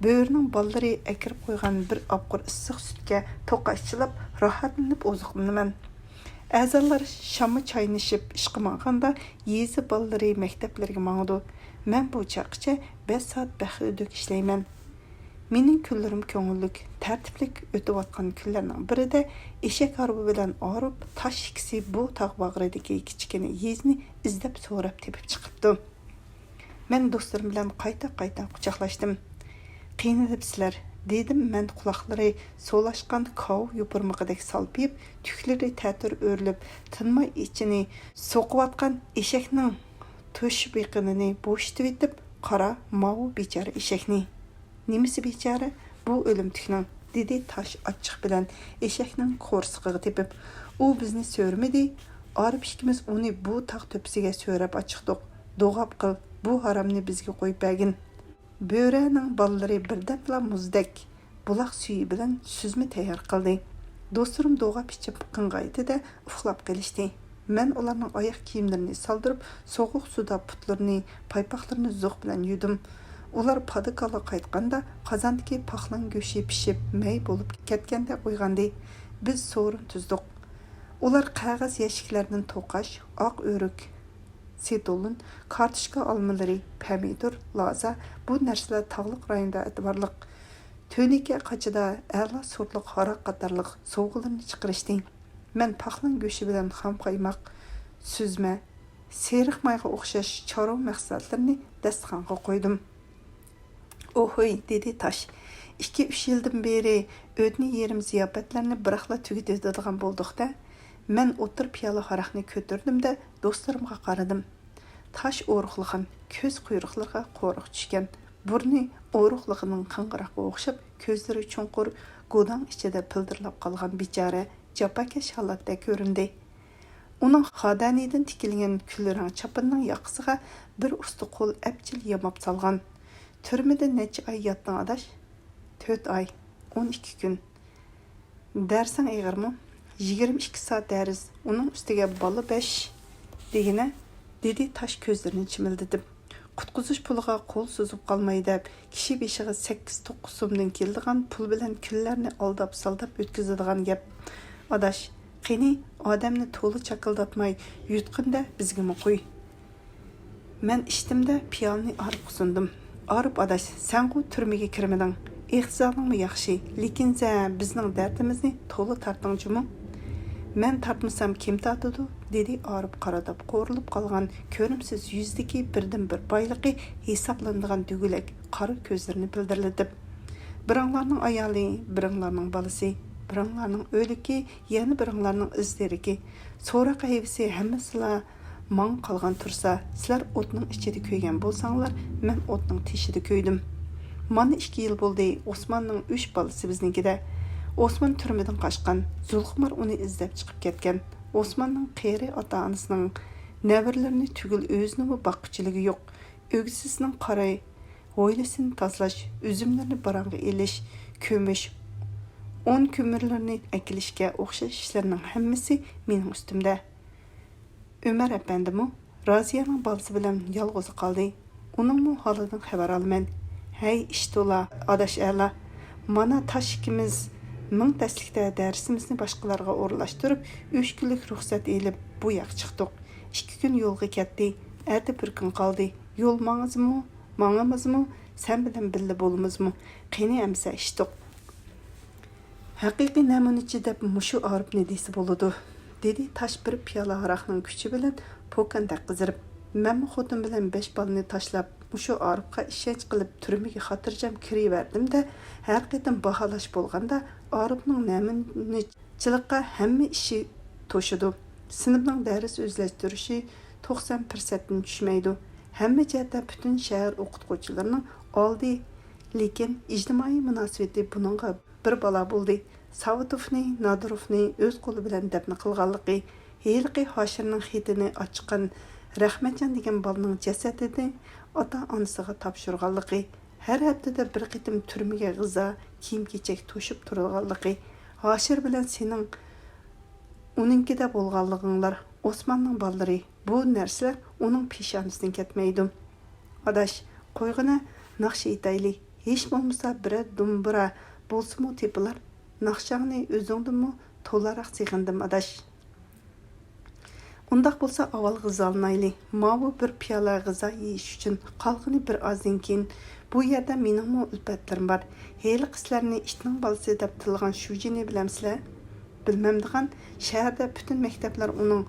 بۆرىنىڭ بالىلىرى ئەكىرىپ قويغان بىر ئاپقۇر ئىسسىق سۈتكە توقاچ چىلاپ، راھەتلىنىپ ئوزۇقلىنىمەن. ئەزالار شاممۇ چاينىشىپ ئىشقا ماڭغاندا، يېزا بالىلىرى مەكتەپلىرىگە ماڭىدۇ. مەن بۇ چاغقىچە بەش سائەت بەخىرىدۈك ئىشلەيمەن. مېنىڭ كۈنلىرىم كۆڭۈللۈك، تەرتىپلىك ئۆتۈۋاتقان كۈنلەرنىڭ بىرىدە ئېشەك ھارۋا بىلەن ئارۇپ تاش ئىككىسى بۇ تاغ باغرىدىكى كىچىككىنە يېزىنى ئىزدەپ سوراپ تېپىپ چىقىپتۇ. مەن دوستلىرىم بىلەن قايتا-قايتا قۇچاقلاشتىم. «قىينىلىپسىلەر»، دېدىم مەن قۇلاقلىرى سولاشقان كاۋا يوپۇرمىقىدەك سالپىيىپ، تۈكلىرى تەتۈر ئۆرۈلۈپ، تىنماي ئىچىنى سوقۇۋاتقان ئېشەكنىڭ توشۇپ يېقىنىنى بوشىتىۋېتىپ، «قارا، ماۋۇ بىچارە ئېشەكنى.» «نېمىسى بىچارە؟ بۇ ئۆلۈمتۈكنىڭ»، دېدى تاش ئاچچىق بىلەن ئېشەكنىڭ قورسىقىغا تېپىپ. «ئۇ بىزنى سۆرىمىدى. ئارىپ ئىككىمىز ئۇنى بۇ تاغ تۆپىسىگە سۆرەپ ئاچىقتۇق. دوغاپ قىل، بۇ ھارامنى بىزگە قويۇپ بەرگىن.» بۆرەنىڭ بالىلىرى بىردەملا مۇزدەك بۇلاق سۈيى بىلەن سۈزمە تەييار قىلدى. دوستلىرىم دوغاپ ئىچىپ قىڭغايتتى-دە، ئۇخلاپ قېلىشتى. مەن ئۇلارنىڭ ئاياغ كىيىملىرىنى سالدۇرۇپ، سوغۇق سۇدا پۇتلىرىنى، پايپاقلىرىنى زوق بىلەن يۇدۇم. ئۇلار پادىكالا قايتقاندا، قازاندىكى پاقلان گۆشى پىشىپ، مەي بولۇپ كەتكەندەك ئويغاندى. بىز سورۇن تۈزدۇق. ئۇلار قەغەز يەشىكلەردىن توقاچ، ئاق ئۆرۈك، سېتۇلۇن، كارتوشكا ئالمىلىرى، پەمىدۇر، لازا، بۇ نەرسىلەر تاغلىق رايوندا ئېتىبارلىق. تۆنىكە قاچىدا ئەلا سورتلۇق ھاراق قاتارلىق سوۋغىلىرىنى چىقىرىشتى. مەن پاقلان گۆشى بىلەن خام قايماق، سۈزمە، سېرىق مايغا ئوخشاش چارۋا مەھسۇلاتلىرىنى داستىخانغا قويدۇم. «ئوھۇي»، دېدى تاش. «ئىككى-ئۈچ يىلدىن بېرى ئۆتنە يېرىم زىياپەتلەرنى بىراقلا تۈگىتىۋېتىدىغان بولدۇق-دە. مەن ئوتتۇرا پىيالە ھاراقنى كۆتۈردۈم-دە، دوستلىرىمغا قارىدىم. تاش ئورۇقلىغان، كۆز قۇيرۇقلىرىغا قورۇق چۈشكەن، بۇرنى ئورۇقلىغىنىڭ قىڭغىراققا ئوخشاپ، كۆزلىرى چوڭقۇر، گۇداڭ ئىچىدە پىلدىرلاپ قالغان بىچارە جاپاكەش ھالەتتە كۆرۈندى. ئۇنىڭ خادەنىدىن تىكىلگەن كۈل رەڭ چاپىنىنىڭ ياقىسىغا بىر ئۇستا قول ئەپچىل ياماپ سالغان. تۈرمىدە نەچچە ئاي ياتتىڭ، ئاداش؟» «تۆت ئاي، ئون ئىككى كۈن.» «دەرسىڭ ئېغىرمۇ؟» «يىگىرمە ئىككى سائەت دەرس، ئۇنىڭ ئۈستىگە بالا بەش دېگىنە»، دېدى تاش كۆزلىرىنى چىمىلدىتىپ. «قۇتقۇزۇش پۇلىغا قول سوزۇپ قالماي دەپ، كىشى بېشىغا سەككىز توققۇز سومدىن كېلىدىغان پۇل بىلەن كۈنلەرنى ئالداپ-سالداپ ئۆتكۈزىدىغان گەپ. ئاداش، قېنى، ئادەمنى تولا چاكىلداتماي يۇتقىن-دە، بىزگىمۇ قوي.» مەن ئىچتىم-دە، پىيالىنى ئارىپقا سۇندۇم. «ئارىپ ئاداش، سەنغۇ تۈرمىگە كىرمىدىڭ. ئىقتىسادىڭمۇ ياخشى، لېكىن سەن بىزنىڭ دەردىمىزنى تولا تارتتىڭ جۇمۇ.» «مەن تارتمىسام، كىم تارتىدۇ؟» دېدى ئارىپ قارىداپ قورۇلۇپ قالغان كۆرۈمسىز يۈزىدىكى بىردىنبىر بايلىقى ھېسابلىنىدىغان دۈگىلەك قارا كۆزلىرىنى پىلدىرلىتىپ. «بىرىڭلارنىڭ ئايالى، بىرىڭلارنىڭ بالىسى، بىرىڭلارنىڭ ئۆلۈكى، يەنە بىرىڭلارنىڭ ئىز دېرىكى. سوراق ھەيۋىسى ھەممىسىلا ماڭا قالغان تۇرسا، سىلەر ئوتنىڭ ئىچىدە كۆيگەن بولساڭلار، مەن ئوتنىڭ تېشىدا كۆيدۈم. مانا ئىككى يىل بولدى، ئوسماننىڭ ئۈچ بالىسى بىزنىڭكىدە. ئوسمان تۈرمىدىن قاچقان، زۇلخۇمار ئۇنى ئىزدەپ چىقىپ كەتكەن. ئوسماننىڭ قېرى ئاتا-ئانىسىنىڭ نەۋرىلىرىنى تۈگۈل ئۆزىنىمۇ باققۇچىلىكى يوق. ئۆگزىسىنىڭ قارا ھويلىسىنى تازىلاش، ئۈزۈملىرىنى باراڭغا ئېلىش، كۆمۈش، ئۇن كۆمۈرلىرىنى ئەكېلىشكە ئوخشاش ئىشلارنىڭ ھەممىسى مېنىڭ ئۈستۈمدە.» ئۆمەر ئەپەندىمۇ رازىيەنىڭ بالىسى بىلەن يالغۇزى قالدى. ئۇنىڭمۇ ھالىدىن خەۋەر ئالىمەن. ھەي، ئىش تولا، ئاداش ئەلا. مانا تاش ئىككىمىز مىڭ تەسلىكتە دەرسىمىزنى باشقىلارغا ئورۇنلاشتۇرۇپ، ئۈچ كۈنلۈك رۇخسەت ئېلىپ، بۇ ياققا چىقتۇق. ئىككى كۈن يولغا كەتتى. ئەتە بىر كۈن قالدى. يول ماڭىمىزمۇ، ماڭىمىزمۇ، سەن بىلەن بىللە بولىمىزمۇ؟ قېنى ئەمسە ئىشتۇق. ھەقىقىي نەمۇنىچى دەپ مۇشۇ ئارىپنى دېسە بولىدۇ، دېدى تاش بىر پىيالە ھاراقنىڭ كۈچى بىلەن پوكاندەك قىزىرىپ. مەنمۇ خوتۇن بىلەن بەش بالىنى تاشلاپ، مۇشۇ ئارىپقا ئىشەنچ قىلىپ، تۈرمىگە خاتىرجەم كىرىۋەردىم-دە، ھەر قېتىم باھالاش بولغاندا، ئارىپنىڭ نەمۇنىچىلىققا ھەممە ئىشى توشىدۇ. سىنىپنىڭ دەرس ئۆزلەشتۈرۈشى توقسان پىرسەنتتىن چۈشمەيدۇ. ھەممە جەھەتتە پۈتۈن شەھەر ئوقۇتقۇچىلىرىنىڭ ئالدى، لېكىن ئىجتىمائىي مۇناسىۋىتى بۇنىڭغا بىر بالا بولدى. ساۋۇتوفنى، نادىروفنى ئۆز قولى بىلەن دەپنە قىلغانلىقى، ھېلىقى ھاشىرنىڭ خېتىنى ئاچىققان رەھمەتجان دېگەن بالىنىڭ جەسىتىنى ئاتا-ئانىسىغا تاپشۇرغانلىقى، ھەر ھەپتىدە بىر قېتىم تۈرمىگە غىزا، كىيىم-كېچەك توشۇپ تۇرىدىغانلىقى، ھاشىر بىلەن سېنىڭ ئۇنىڭكىدە بولغانلىقىڭلار، ئوسماننىڭ بالىلىرى، بۇ نەرسىلەر ئۇنىڭ پېشانىسىدىن كەتمەيدۇ. ئاداش، قويغىنە، ناخشا ئېيتايلى. ھېچ بولمىسا بىرەر دومبۇرا بولسىمۇ تېپىلار. ناخشاڭنى ئۆزۈڭدىنمۇ تولاراق سېغىندىم، ئاداش. ئۇنداق بولسا ئاۋۋال غىزالىنايلى. ماۋۇ بىر پىيالە غىزا يېيىش ئۈچۈن، قالغىنى بىر ئازدىن كېيىن. بۇ يەردە مېنىڭمۇ ئۈلپەتلىرىم بار. ھېلىقى سىلەرنى ئىتنىڭ بالىسى دەپ تىللىغان شۇجىنى بىلەمسىلەر؟ بىلمەمدىغان، شەھەردە پۈتۈن مەكتەپلەر ئۇنىڭ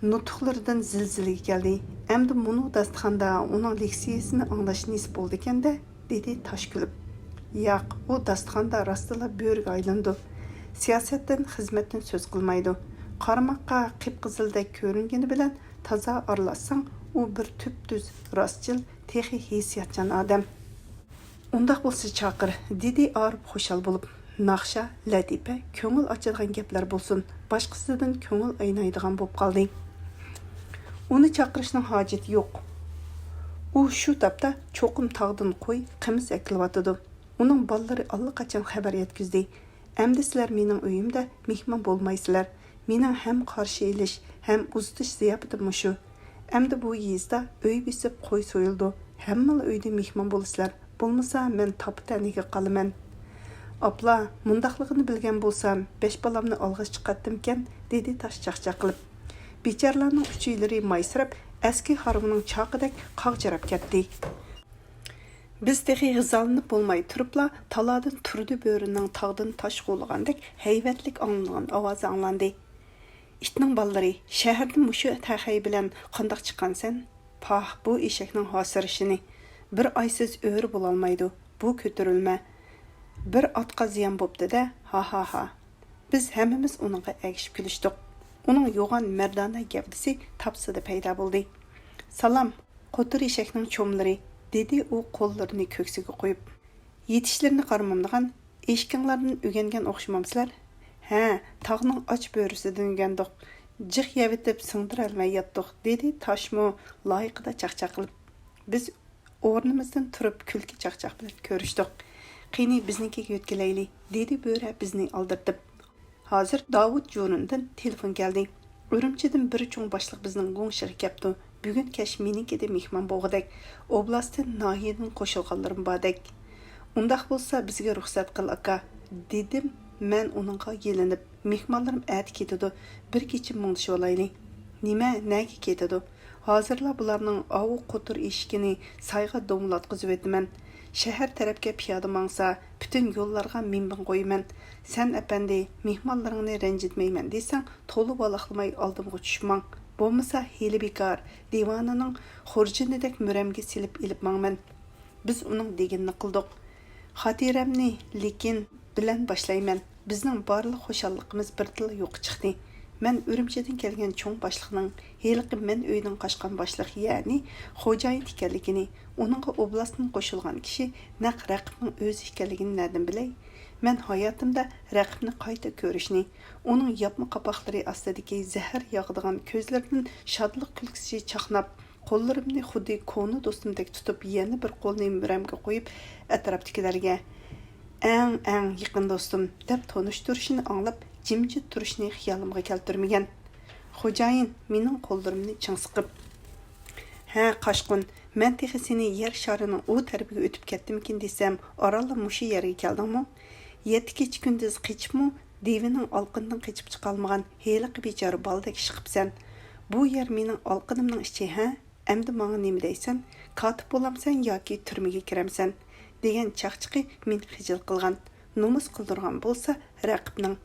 نۇتۇقلىرىدىن زىلزىلىگە كەلدى. ئەمدى مۇنۇ داستىخاندا ئۇنىڭ لېكسىيىسىنى ئاڭلاش نېسىپ بولىدىكەن-دە، دېدى تاش كۈلۈپ. ياق، ئۇ داستىخاندا راستلا بۆرىگە ئايلىنىدۇ. سىياسەتتىن، خىزمەتتىن سۆز قىلمايدۇ. قارىماققا قىپقىزىلدەك كۆرۈنگىنى بىلەن تازا ئارىلاشساڭ، ئۇ بىر تۈپتۈز، راستچىل، تېخى ھېسسىياتچان ئادەم. ئۇنداق بولسا چاقىر، دېدى ئارىپ خۇشال بولۇپ. ناخشا، لەتىپە، كۆڭۈل ئاچىدىغان گەپلەر بولسۇن، باشقىسىدىن كۆڭۈل ئاينايدىغان بولۇپ قالدى. ئۇنى چاقىرىشنىڭ ھاجىتى يوق. ئۇ شۇ تاپتا چوقۇم تاغدىن قوي، قىمىز ئەكېلىۋاتىدۇ. ئۇنىڭ بالىلىرى ئاللىقاچان خەۋەر يەتكۈزدى. ئەمدى سىلەر مېنىڭ ئۆيۈمدە مېھمان بولمايسىلەر. مېنىڭ ھەم قارشى ئېلىش، ھەم ئۇزىتىش زىياپىتىم مۇشۇ. ئەمدى بۇ يېزىدا ئۆي بېسىپ قوي سويۇلىدۇ. ھەممىلا ئۆيدە مېھمان بولىسىلەر. بولمىسا مەن تاپا-تەنىگە قالىمەن. ئاپلا، مۇنداقلىقىنى بىلگەن بولسام، بەش بالامنى ئالغاچ چىقاتتىمكەن، دېدى تاش چاقچاق قىلىپ. بىچارىلارنىڭ ئۈچەيلىرى مايسىراپ، ئەسكى ھارۋىنىڭ چاقىدەك قاغجىراپ كەتتى. بىز تېخى غىزالىنىپ بولماي تۇرۇپلا، تالادىن تۇردى بۆرىنىڭ تاغدىن تاش قوۋلىغاندەك ھەيۋەتلىك ئاڭلىنىدىغان ئاۋازى ئاڭلاندى. ئىتنىڭ بالىلىرى، شەھەردە مۇشۇ تەخەي بىلەن قانداق چىققانسەن؟ پاھ، بۇ ئېشەكنىڭ ھاسىرىشىنى! بىر ئايسىز ئۆرە بولالمايدۇ، بۇ كۆتۈرۈلمە. بىر ئاتقا زىيان بوپتۇ-دە، ھاھاھا! بىز ھەممىمىز ئۇنىڭغا ئەگىشىپ كۈلۈشتۇق. ئۇنىڭ يوغان مەردانە گەۋدىسى تاپسىدا پەيدا بولدى. سالام، قوتۇر ئېشەكنىڭ چوملىرى، دېدى ئۇ قوللىرىنى كۆكسىگە قويۇپ. يېتىشلىرىنى قارىمامدىغان، ئېشىكىڭلاردىن ئۆگەنگەن ئوخشىمامسىلەر؟ ھە، تاغنىڭ ئاچ بۆرىسىدىن ئۆگەندۇق. جىق يەۋېتىپ سىڭدۈرەلمەي ياتتۇق، دېدى تاشمۇ لايىقىدا چاقچاق قىلىپ. بىز ئورنىمىزدىن تۇرۇپ كۈلكە چاقچاق بىلەن كۆرۈشتۇق. قېنى، بىزنىڭكىگە يۆتكىلەيلى، دېدى بۆرە بىزنى ئالدىرىتىپ. ھازىر داۋۇت جۇرۇندىن تېلېفون كەلدى. ئۈرۈمچىدىن بىر چوڭ باشلىق بىزنىڭ گۇڭشىغا كەپتۇ. بۈگۈن كەچ مېنىڭكىدە مېھمان بولغۇدەك. ئوبلاستتىن، ناھىيەدىن قوشۇلغانلىرىم باردەك. ئۇنداق بولسا بىزگە رۇخسەت قىل، ئاكا، دېدىم مەن ئۇنىڭغا يېلىنىپ. مېھمانلىرىم ئەتە كېتىدۇ. بىر كېچە مۇڭدىشىۋالايلى. نېمە، نەگە كېتىدۇ؟ ھازىرلا بۇلارنىڭ ئاۋۇ قوتۇر ئېشىكىنى سايغا دومىلاتقۇزۇۋېتىمەن. شەھەر تەرەپكە پىيادە ماڭسا، پۈتۈن يوللارغا مىنبىڭ قويىمەن. سەن، ئەپەندى، مېھمانلىرىڭنى رەنجىتمەيمەن دېسەڭ، تولا ۋالاقلىماي ئالدىمغا چۈشۈپ ماڭ. بولمىسا ھىيلە بىكار، دىۋانىنىڭ خۇرجۇنىدەك مۈرەمگە سېلىپ ئېلىپ ماڭىمەن. بىز ئۇنىڭ دېگىنىنى قىلدۇق. خاتىرەمنى لېكىن بىلەن باشلايمەن. بىزنىڭ بارلىق خۇشاللىقىمىز بىردىنلا يوققا چىقتى. مەن ئۈرۈمچىدىن كەلگەن چوڭ باشلىقنىڭ ھېلىقى مەن ئۆيدىن قاچقان باشلىق، يەنى خوجايىن ئىكەنلىكىنى، ئۇنىڭغا ئوبلاستتىن قوشۇلغان كىشى نەق رەقىبنىڭ ئۆزى ئىكەنلىكىنى نەدىن بىلەي؟ مەن ھاياتىمدا رەقىبنى قايتا كۆرۈشنى، ئۇنىڭ ياپما قاپاقلىرى ئاستىدىكى زەھەر ياغىدىغان كۆزلىرىدىن شادلىق كۈلكىسى چاقناپ، قوللىرىمنى خۇددى كونا دوستۇمدەك تۇتۇپ، يەنە بىر قولنى مۈرەمگە قويۇپ، ئەتراپتىكىلەرگە، «ئەڭ، ئەڭ يېقىن دوستۇم» دەپ تونۇشتۇرۇشىنى ئاڭلاپ، جىمجىت تۇرۇشنى خىيالىمغا كەلتۈرمىگەن. خوجايىن مېنىڭ قوللىرىمنى چىڭ سىقىپ، «ھە، قاشقۇن، مەن تېخى سېنى يەر شارىنىڭ ئۇ تەرىپىگە ئۆتۈپ كەتتىمىكىن دېسەم، ئارانلا مۇشۇ يەرگە كەلدىڭمۇ؟ يەتتە كېچە-كۈندۈز قېچىپمۇ، دىۋىنىڭ ئالىقىنىدىن قېچىپ چىقالمىغان ھېلىقى بىچارە بالىدەك ئىشقىپسەن. بۇ يەر مېنىڭ ئالىقىنىمنىڭ ئىچى، ھە؟ ئەمدى ماڭا نېمە دەيسەن؟ كاتىپ بولامسەن ياكى تۈرمىگە كىرەمسەن؟ دېگەن چاقچىقى مېنى خىجىل قىلغان، نومۇس قىلدۇرغان بولسا رەقىبنىڭ.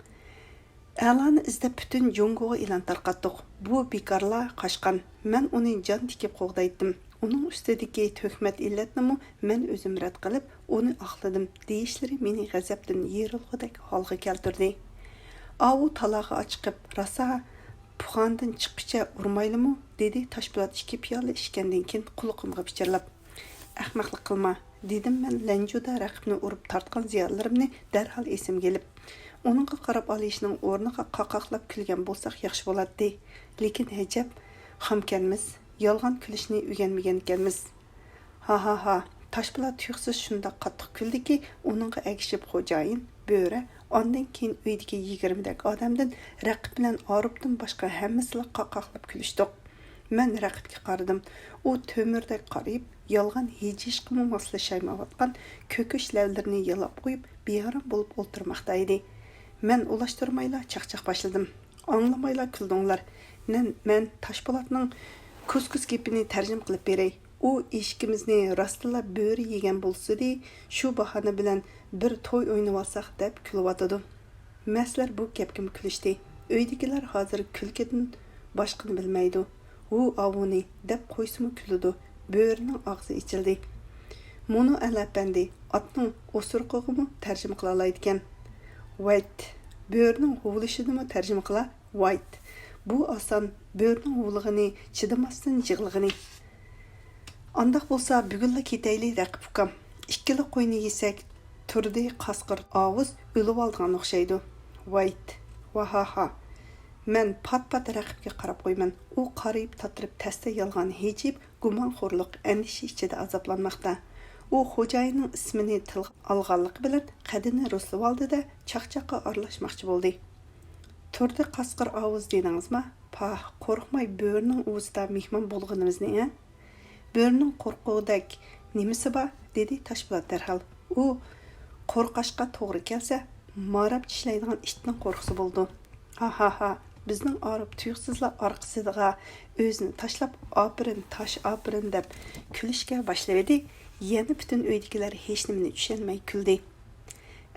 ئەلانى ئىزدەپ پۈتۈن جۇڭگوغا ئېلان تارقاتتۇق. بۇ بىكارلا قاچقان. مەن ئۇنى جان تىكىپ قوغدايتتىم. ئۇنىڭ ئۈستىدىكى تۆھمەت ئىللەتنىمۇ مەن ئۆزۈم رەت قىلىپ، ئۇنى ئاقلىدىم، دېيىشلىرى مېنى غەزەپتىن يېرىلغۇدەك ھالغا كەلتۈردى. ئاۋۇ تالاغا ئاچىقىپ، راسا پۇخاندىن چىققىچە ئۇرمايلىمۇ؟ دېدى تاشپولات ئىككى پىيالە ئىچكەندىن كېيىن قۇلىقىمغا پىچىرلاپ. ئەخمەقلىق قىلما، دېدىم مەن لەنجۇدا رەقىبنى ئۇرۇپ تارتقان زىيانلىرىمنى دەرھال ئېسىمگە ئېلىپ. ئۇنىڭغا قاراپ ئالىشنىڭ ئورنىغا قاقاقلاپ كۈلگەن بولساق ياخشى بولاتتى. لېكىن ھەجەپ، خامكەنمىز، يالغان كۈلۈشنى ئۆگەنمىگەنكەنمىز. ھاھاھا، تاشپولات تۇيۇقسىز شۇنداق قاتتىق كۈلدىكى، ئۇنىڭغا ئەگىشىپ خوجايىن، بۆرە، ئاندىن كېيىن ئۆيدىكى يىگىرمىدەك ئادەمدىن رەقىب بىلەن ئارۇپتىن باشقا ھەممىسىلا قاقاقلاپ كۈلۈشتۇق. مەن رەقىبكە قارىدىم. ئۇ تۆمۈردەك قارىيىپ، يالغان ھىجىيىشقىمۇ ماسلىشالمايۋاتقان كۆكۈش لەۋلىرىنى يالاپ قويۇپ، بىئارام بولۇپ ئولتۇرماقتا ئىدى. مەن ئۇلاشتۇرمايلا چاقچاق باشلىدىم. ئاڭلىمايلا كۈلدۈڭلار. مەن، مەن تاشپولاتنىڭ كۇسكۇس گېپىنى تەرجىمە قىلىپ بېرەي. ئۇ ئېشىكىمىزنى راستلا بۆرە يېگەن بولسىدى، شۇ باھانە بىلەن بىر توي ئوينىۋالساق دەپ كۈلۈۋاتىدۇ. مەسلەر بۇ گەپكىمۇ كۈلۈشتى. ئۆيدىكىلەر ھازىر كۈلكىدىن باشقىنى بىلمەيدۇ. ھۇ ئاۋۇنى دەپ قويسىمۇ كۈلىدۇ. بۆرىنىڭ ئاغزى ئېچىلدى. مۇنۇ ئەلئەپەندى ئاتنىڭ ئوسۇرۇقىغىمۇ تەرجىمە قىلالايدىكەن. ۋايت، بۆرىنىڭ ھۇۋلىشىدىمۇ تەرجىمە قىلا. ۋايت، بۇ ئاسان، بۆرىنىڭ ھۇۋلىغىنى، چىدىماستىن يىغلىغىنى. ئانداق بولسا بۈگۈنلا كېتەيلى رەقىب ئۇكام. ئىككىلا قوينى يېسەك، تۇردى قاسقۇر ئاۋۇز ئۆلۈۋالىدىغان ئوخشايدۇ. ۋايت، ۋاھاھا. مەن پات-پات رەقىبكە قاراپ قويىمەن. ئۇ قارىيىپ تاتىرىپ تەستە يالغان ھىجىيىپ، گۇمانخورلۇق، ئەندىشە ئىچىدە ئازابلانماقتا. ئۇ خوجايىننىڭ ئىسمىنى تىلغا ئالغانلىقى بىلەن قەددىنى رۇسلىۋالدى-دە، چاقچاققا ئارىلاشماقچى بولدى. تۇردى قاسقۇر ئاۋۇز دېدىڭىزما؟ پاھ، قورقماي بۆرىنىڭ ئۇۋىسىدا مېھمان بولغىنىمىزنى، ھە؟ بۆرىنىڭ قورققۇدەك نېمىسى بار؟ دېدى تاشپولات دەرھال. ئۇ قورقاشقا توغرا كەلسە، ماراپ چىشلەيدىغان ئىتنىڭ قورقۇسى بولىدۇ. ھاھاھا، بىزنىڭ ئارۇپ تۇيۇقسىزلا ئارقىسىدىغا ئۆزىنى تاشلاپ، ئاپىرىن، تاش ئاپىرىن دەپ كۈلۈشكە باشلىۋىدى. يەنە پۈتۈن ئۆيدىكىلەر ھېچنېمىنى چۈشەنمەي كۈلدى.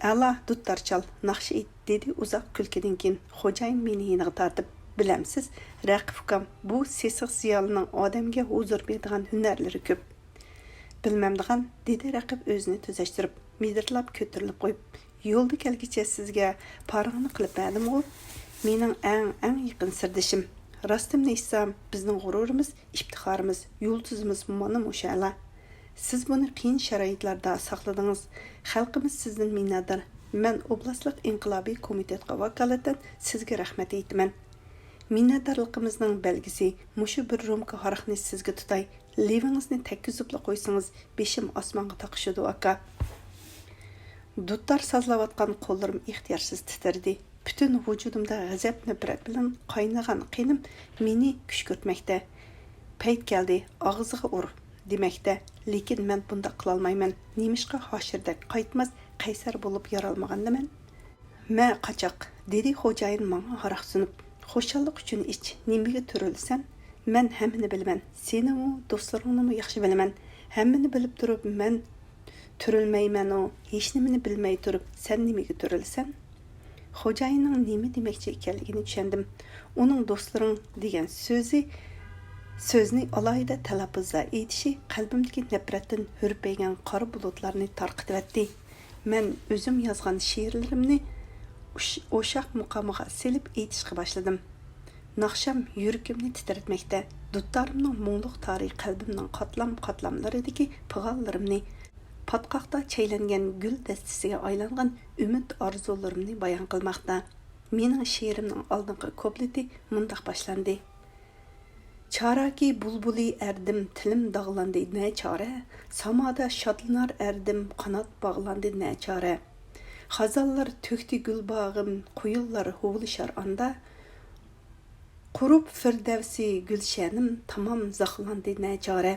ئەلا، دۇتتار چال، ناخشا ئېيت، دېدى ئۇزاق كۈلكىدىن كېيىن خوجايىن مېنى يېنىغا تارتىپ. بىلەمسىز، رەقىب ئۇكام، بۇ سېسىق زىيالىينىڭ ئادەمگە ھۇزۇر بېرىدىغان ھۈنەرلىرى كۆپ. بىلمەمدىغان، دېدى رەقىب ئۆزىنى تۈزەشتۈرۈپ، مىدىرلاپ كۆتۈرۈلۈپ قويۇپ. يولدا كەلگۈچە سىزگە پاراڭنى قىلىپ بەردىمغۇ؟ مېنىڭ ئەڭ، ئەڭ يېقىن سىردىشىم. راستىمنى ئېيتسام، بىزنىڭ غۇرۇرىمىز، ئىپتىخارىمىز، يۇلتۇزىمىز مانا مۇشۇ ئەلا. سىز بۇنى قىيىن شارائىتلاردا ساقلىدىڭىز. خەلقىمىز سىزدىن مىننەتدار. مەن ئوبلاستلىق ئىنقىلابىي كومىتېتقا ۋاكالىتەن سىزگە رەھمەت ئېيتىمەن. مىننەتدارلىقىمىزنىڭ بەلگىسى مۇشۇ بىر رومكا ھاراقنى سىزگە تۇتاي. لېۋىڭىزنى تەگكۈزۈپلا قويسىڭىز، بېشىم ئاسمانغا تاقىشىدۇ، ئاكا. دۇتار سازلاۋاتقان قوللىرىم ئىختىيارسىز تىترىدى. پۈتۈن ۋۇجۇدۇمدا غەزەپ-نەپرەت بىلەن قاينىغان قېنىم مېنى كۈشكۈرتمەكتە. پەيت كەلدى، ئاغزىغا ئۇر، دېمەكتە. لېكىن مەن بۇنداق قىلالمايمەن. نېمىشقا ھاشىردەك قايتماس قەيسەر بولۇپ يارالمىغاندىمەن؟ مە، قاچاق، دېدى خوجايىن ماڭا ھاراق سۇنۇپ. خۇشاللىق ئۈچۈن ئىچ، نېمىگە تۈرۈلىسەن؟ مەن ھەممىنى بىلىمەن. سېنىمۇ، دوستلىرىڭنىمۇ ياخشى بىلىمەن. ھەممىنى بىلىپ تۇرۇپ مەن تۈرۈلمەيمەنۇ؟ ھېچنېمىنى بىلمەي تۇرۇپ سەن نېمىگە تۈرۈلىسەن؟ خوجايىننىڭ نېمە دېمەكچى ئىكەنلىكىنى چۈشەندىم. ئۇنىڭ دوستلىرىڭ دېگەن سۆزى، سۆزنى ئالاھىدە تەلەپپۇزدا ئېيتىشى قەلبىمدىكى نەپرەتتىن ھۈرپەيگەن قارا بۇلۇتلارنى تارقىتىۋەتتى. مەن ئۆزۈم يازغان شېئىرلىرىمنى ئۇش-، ئوشاق مۇقامىغا سېلىپ ئېيتىشقا باشلىدىم. ناخشام يۈرىكىمنى تىترەتمەكتە، دۇتارىمنىڭ مۇڭلۇق تارى قەلبىمنىڭ قاتلام-قاتلاملىرىدىكى پىغانلىرىمنى، پاتقاقتا چەيلەنگەن گۈل دەستىسىگە ئايلانغان ئۈمىد ئارزۇلىرىمنى بايان قىلماقتا. مېنىڭ شېئىرىمنىڭ ئالدىنقى كۇپلېتى مۇنداق باشلاندى. چاراكى بۇلبۇلى ئەردىم، تىلىم داغلاندى نەچارە، سامادا شادلىنار ئەردىم، قانات باغلاندى نەچارە. خازانلار تۆكتى گۈل باغىم، قۇيۇنلار ھۇۋلىشار ئاندا. قۇرۇپ فىردەۋسى گۈلشەنىم، تامام زاخلاندى نەچارە.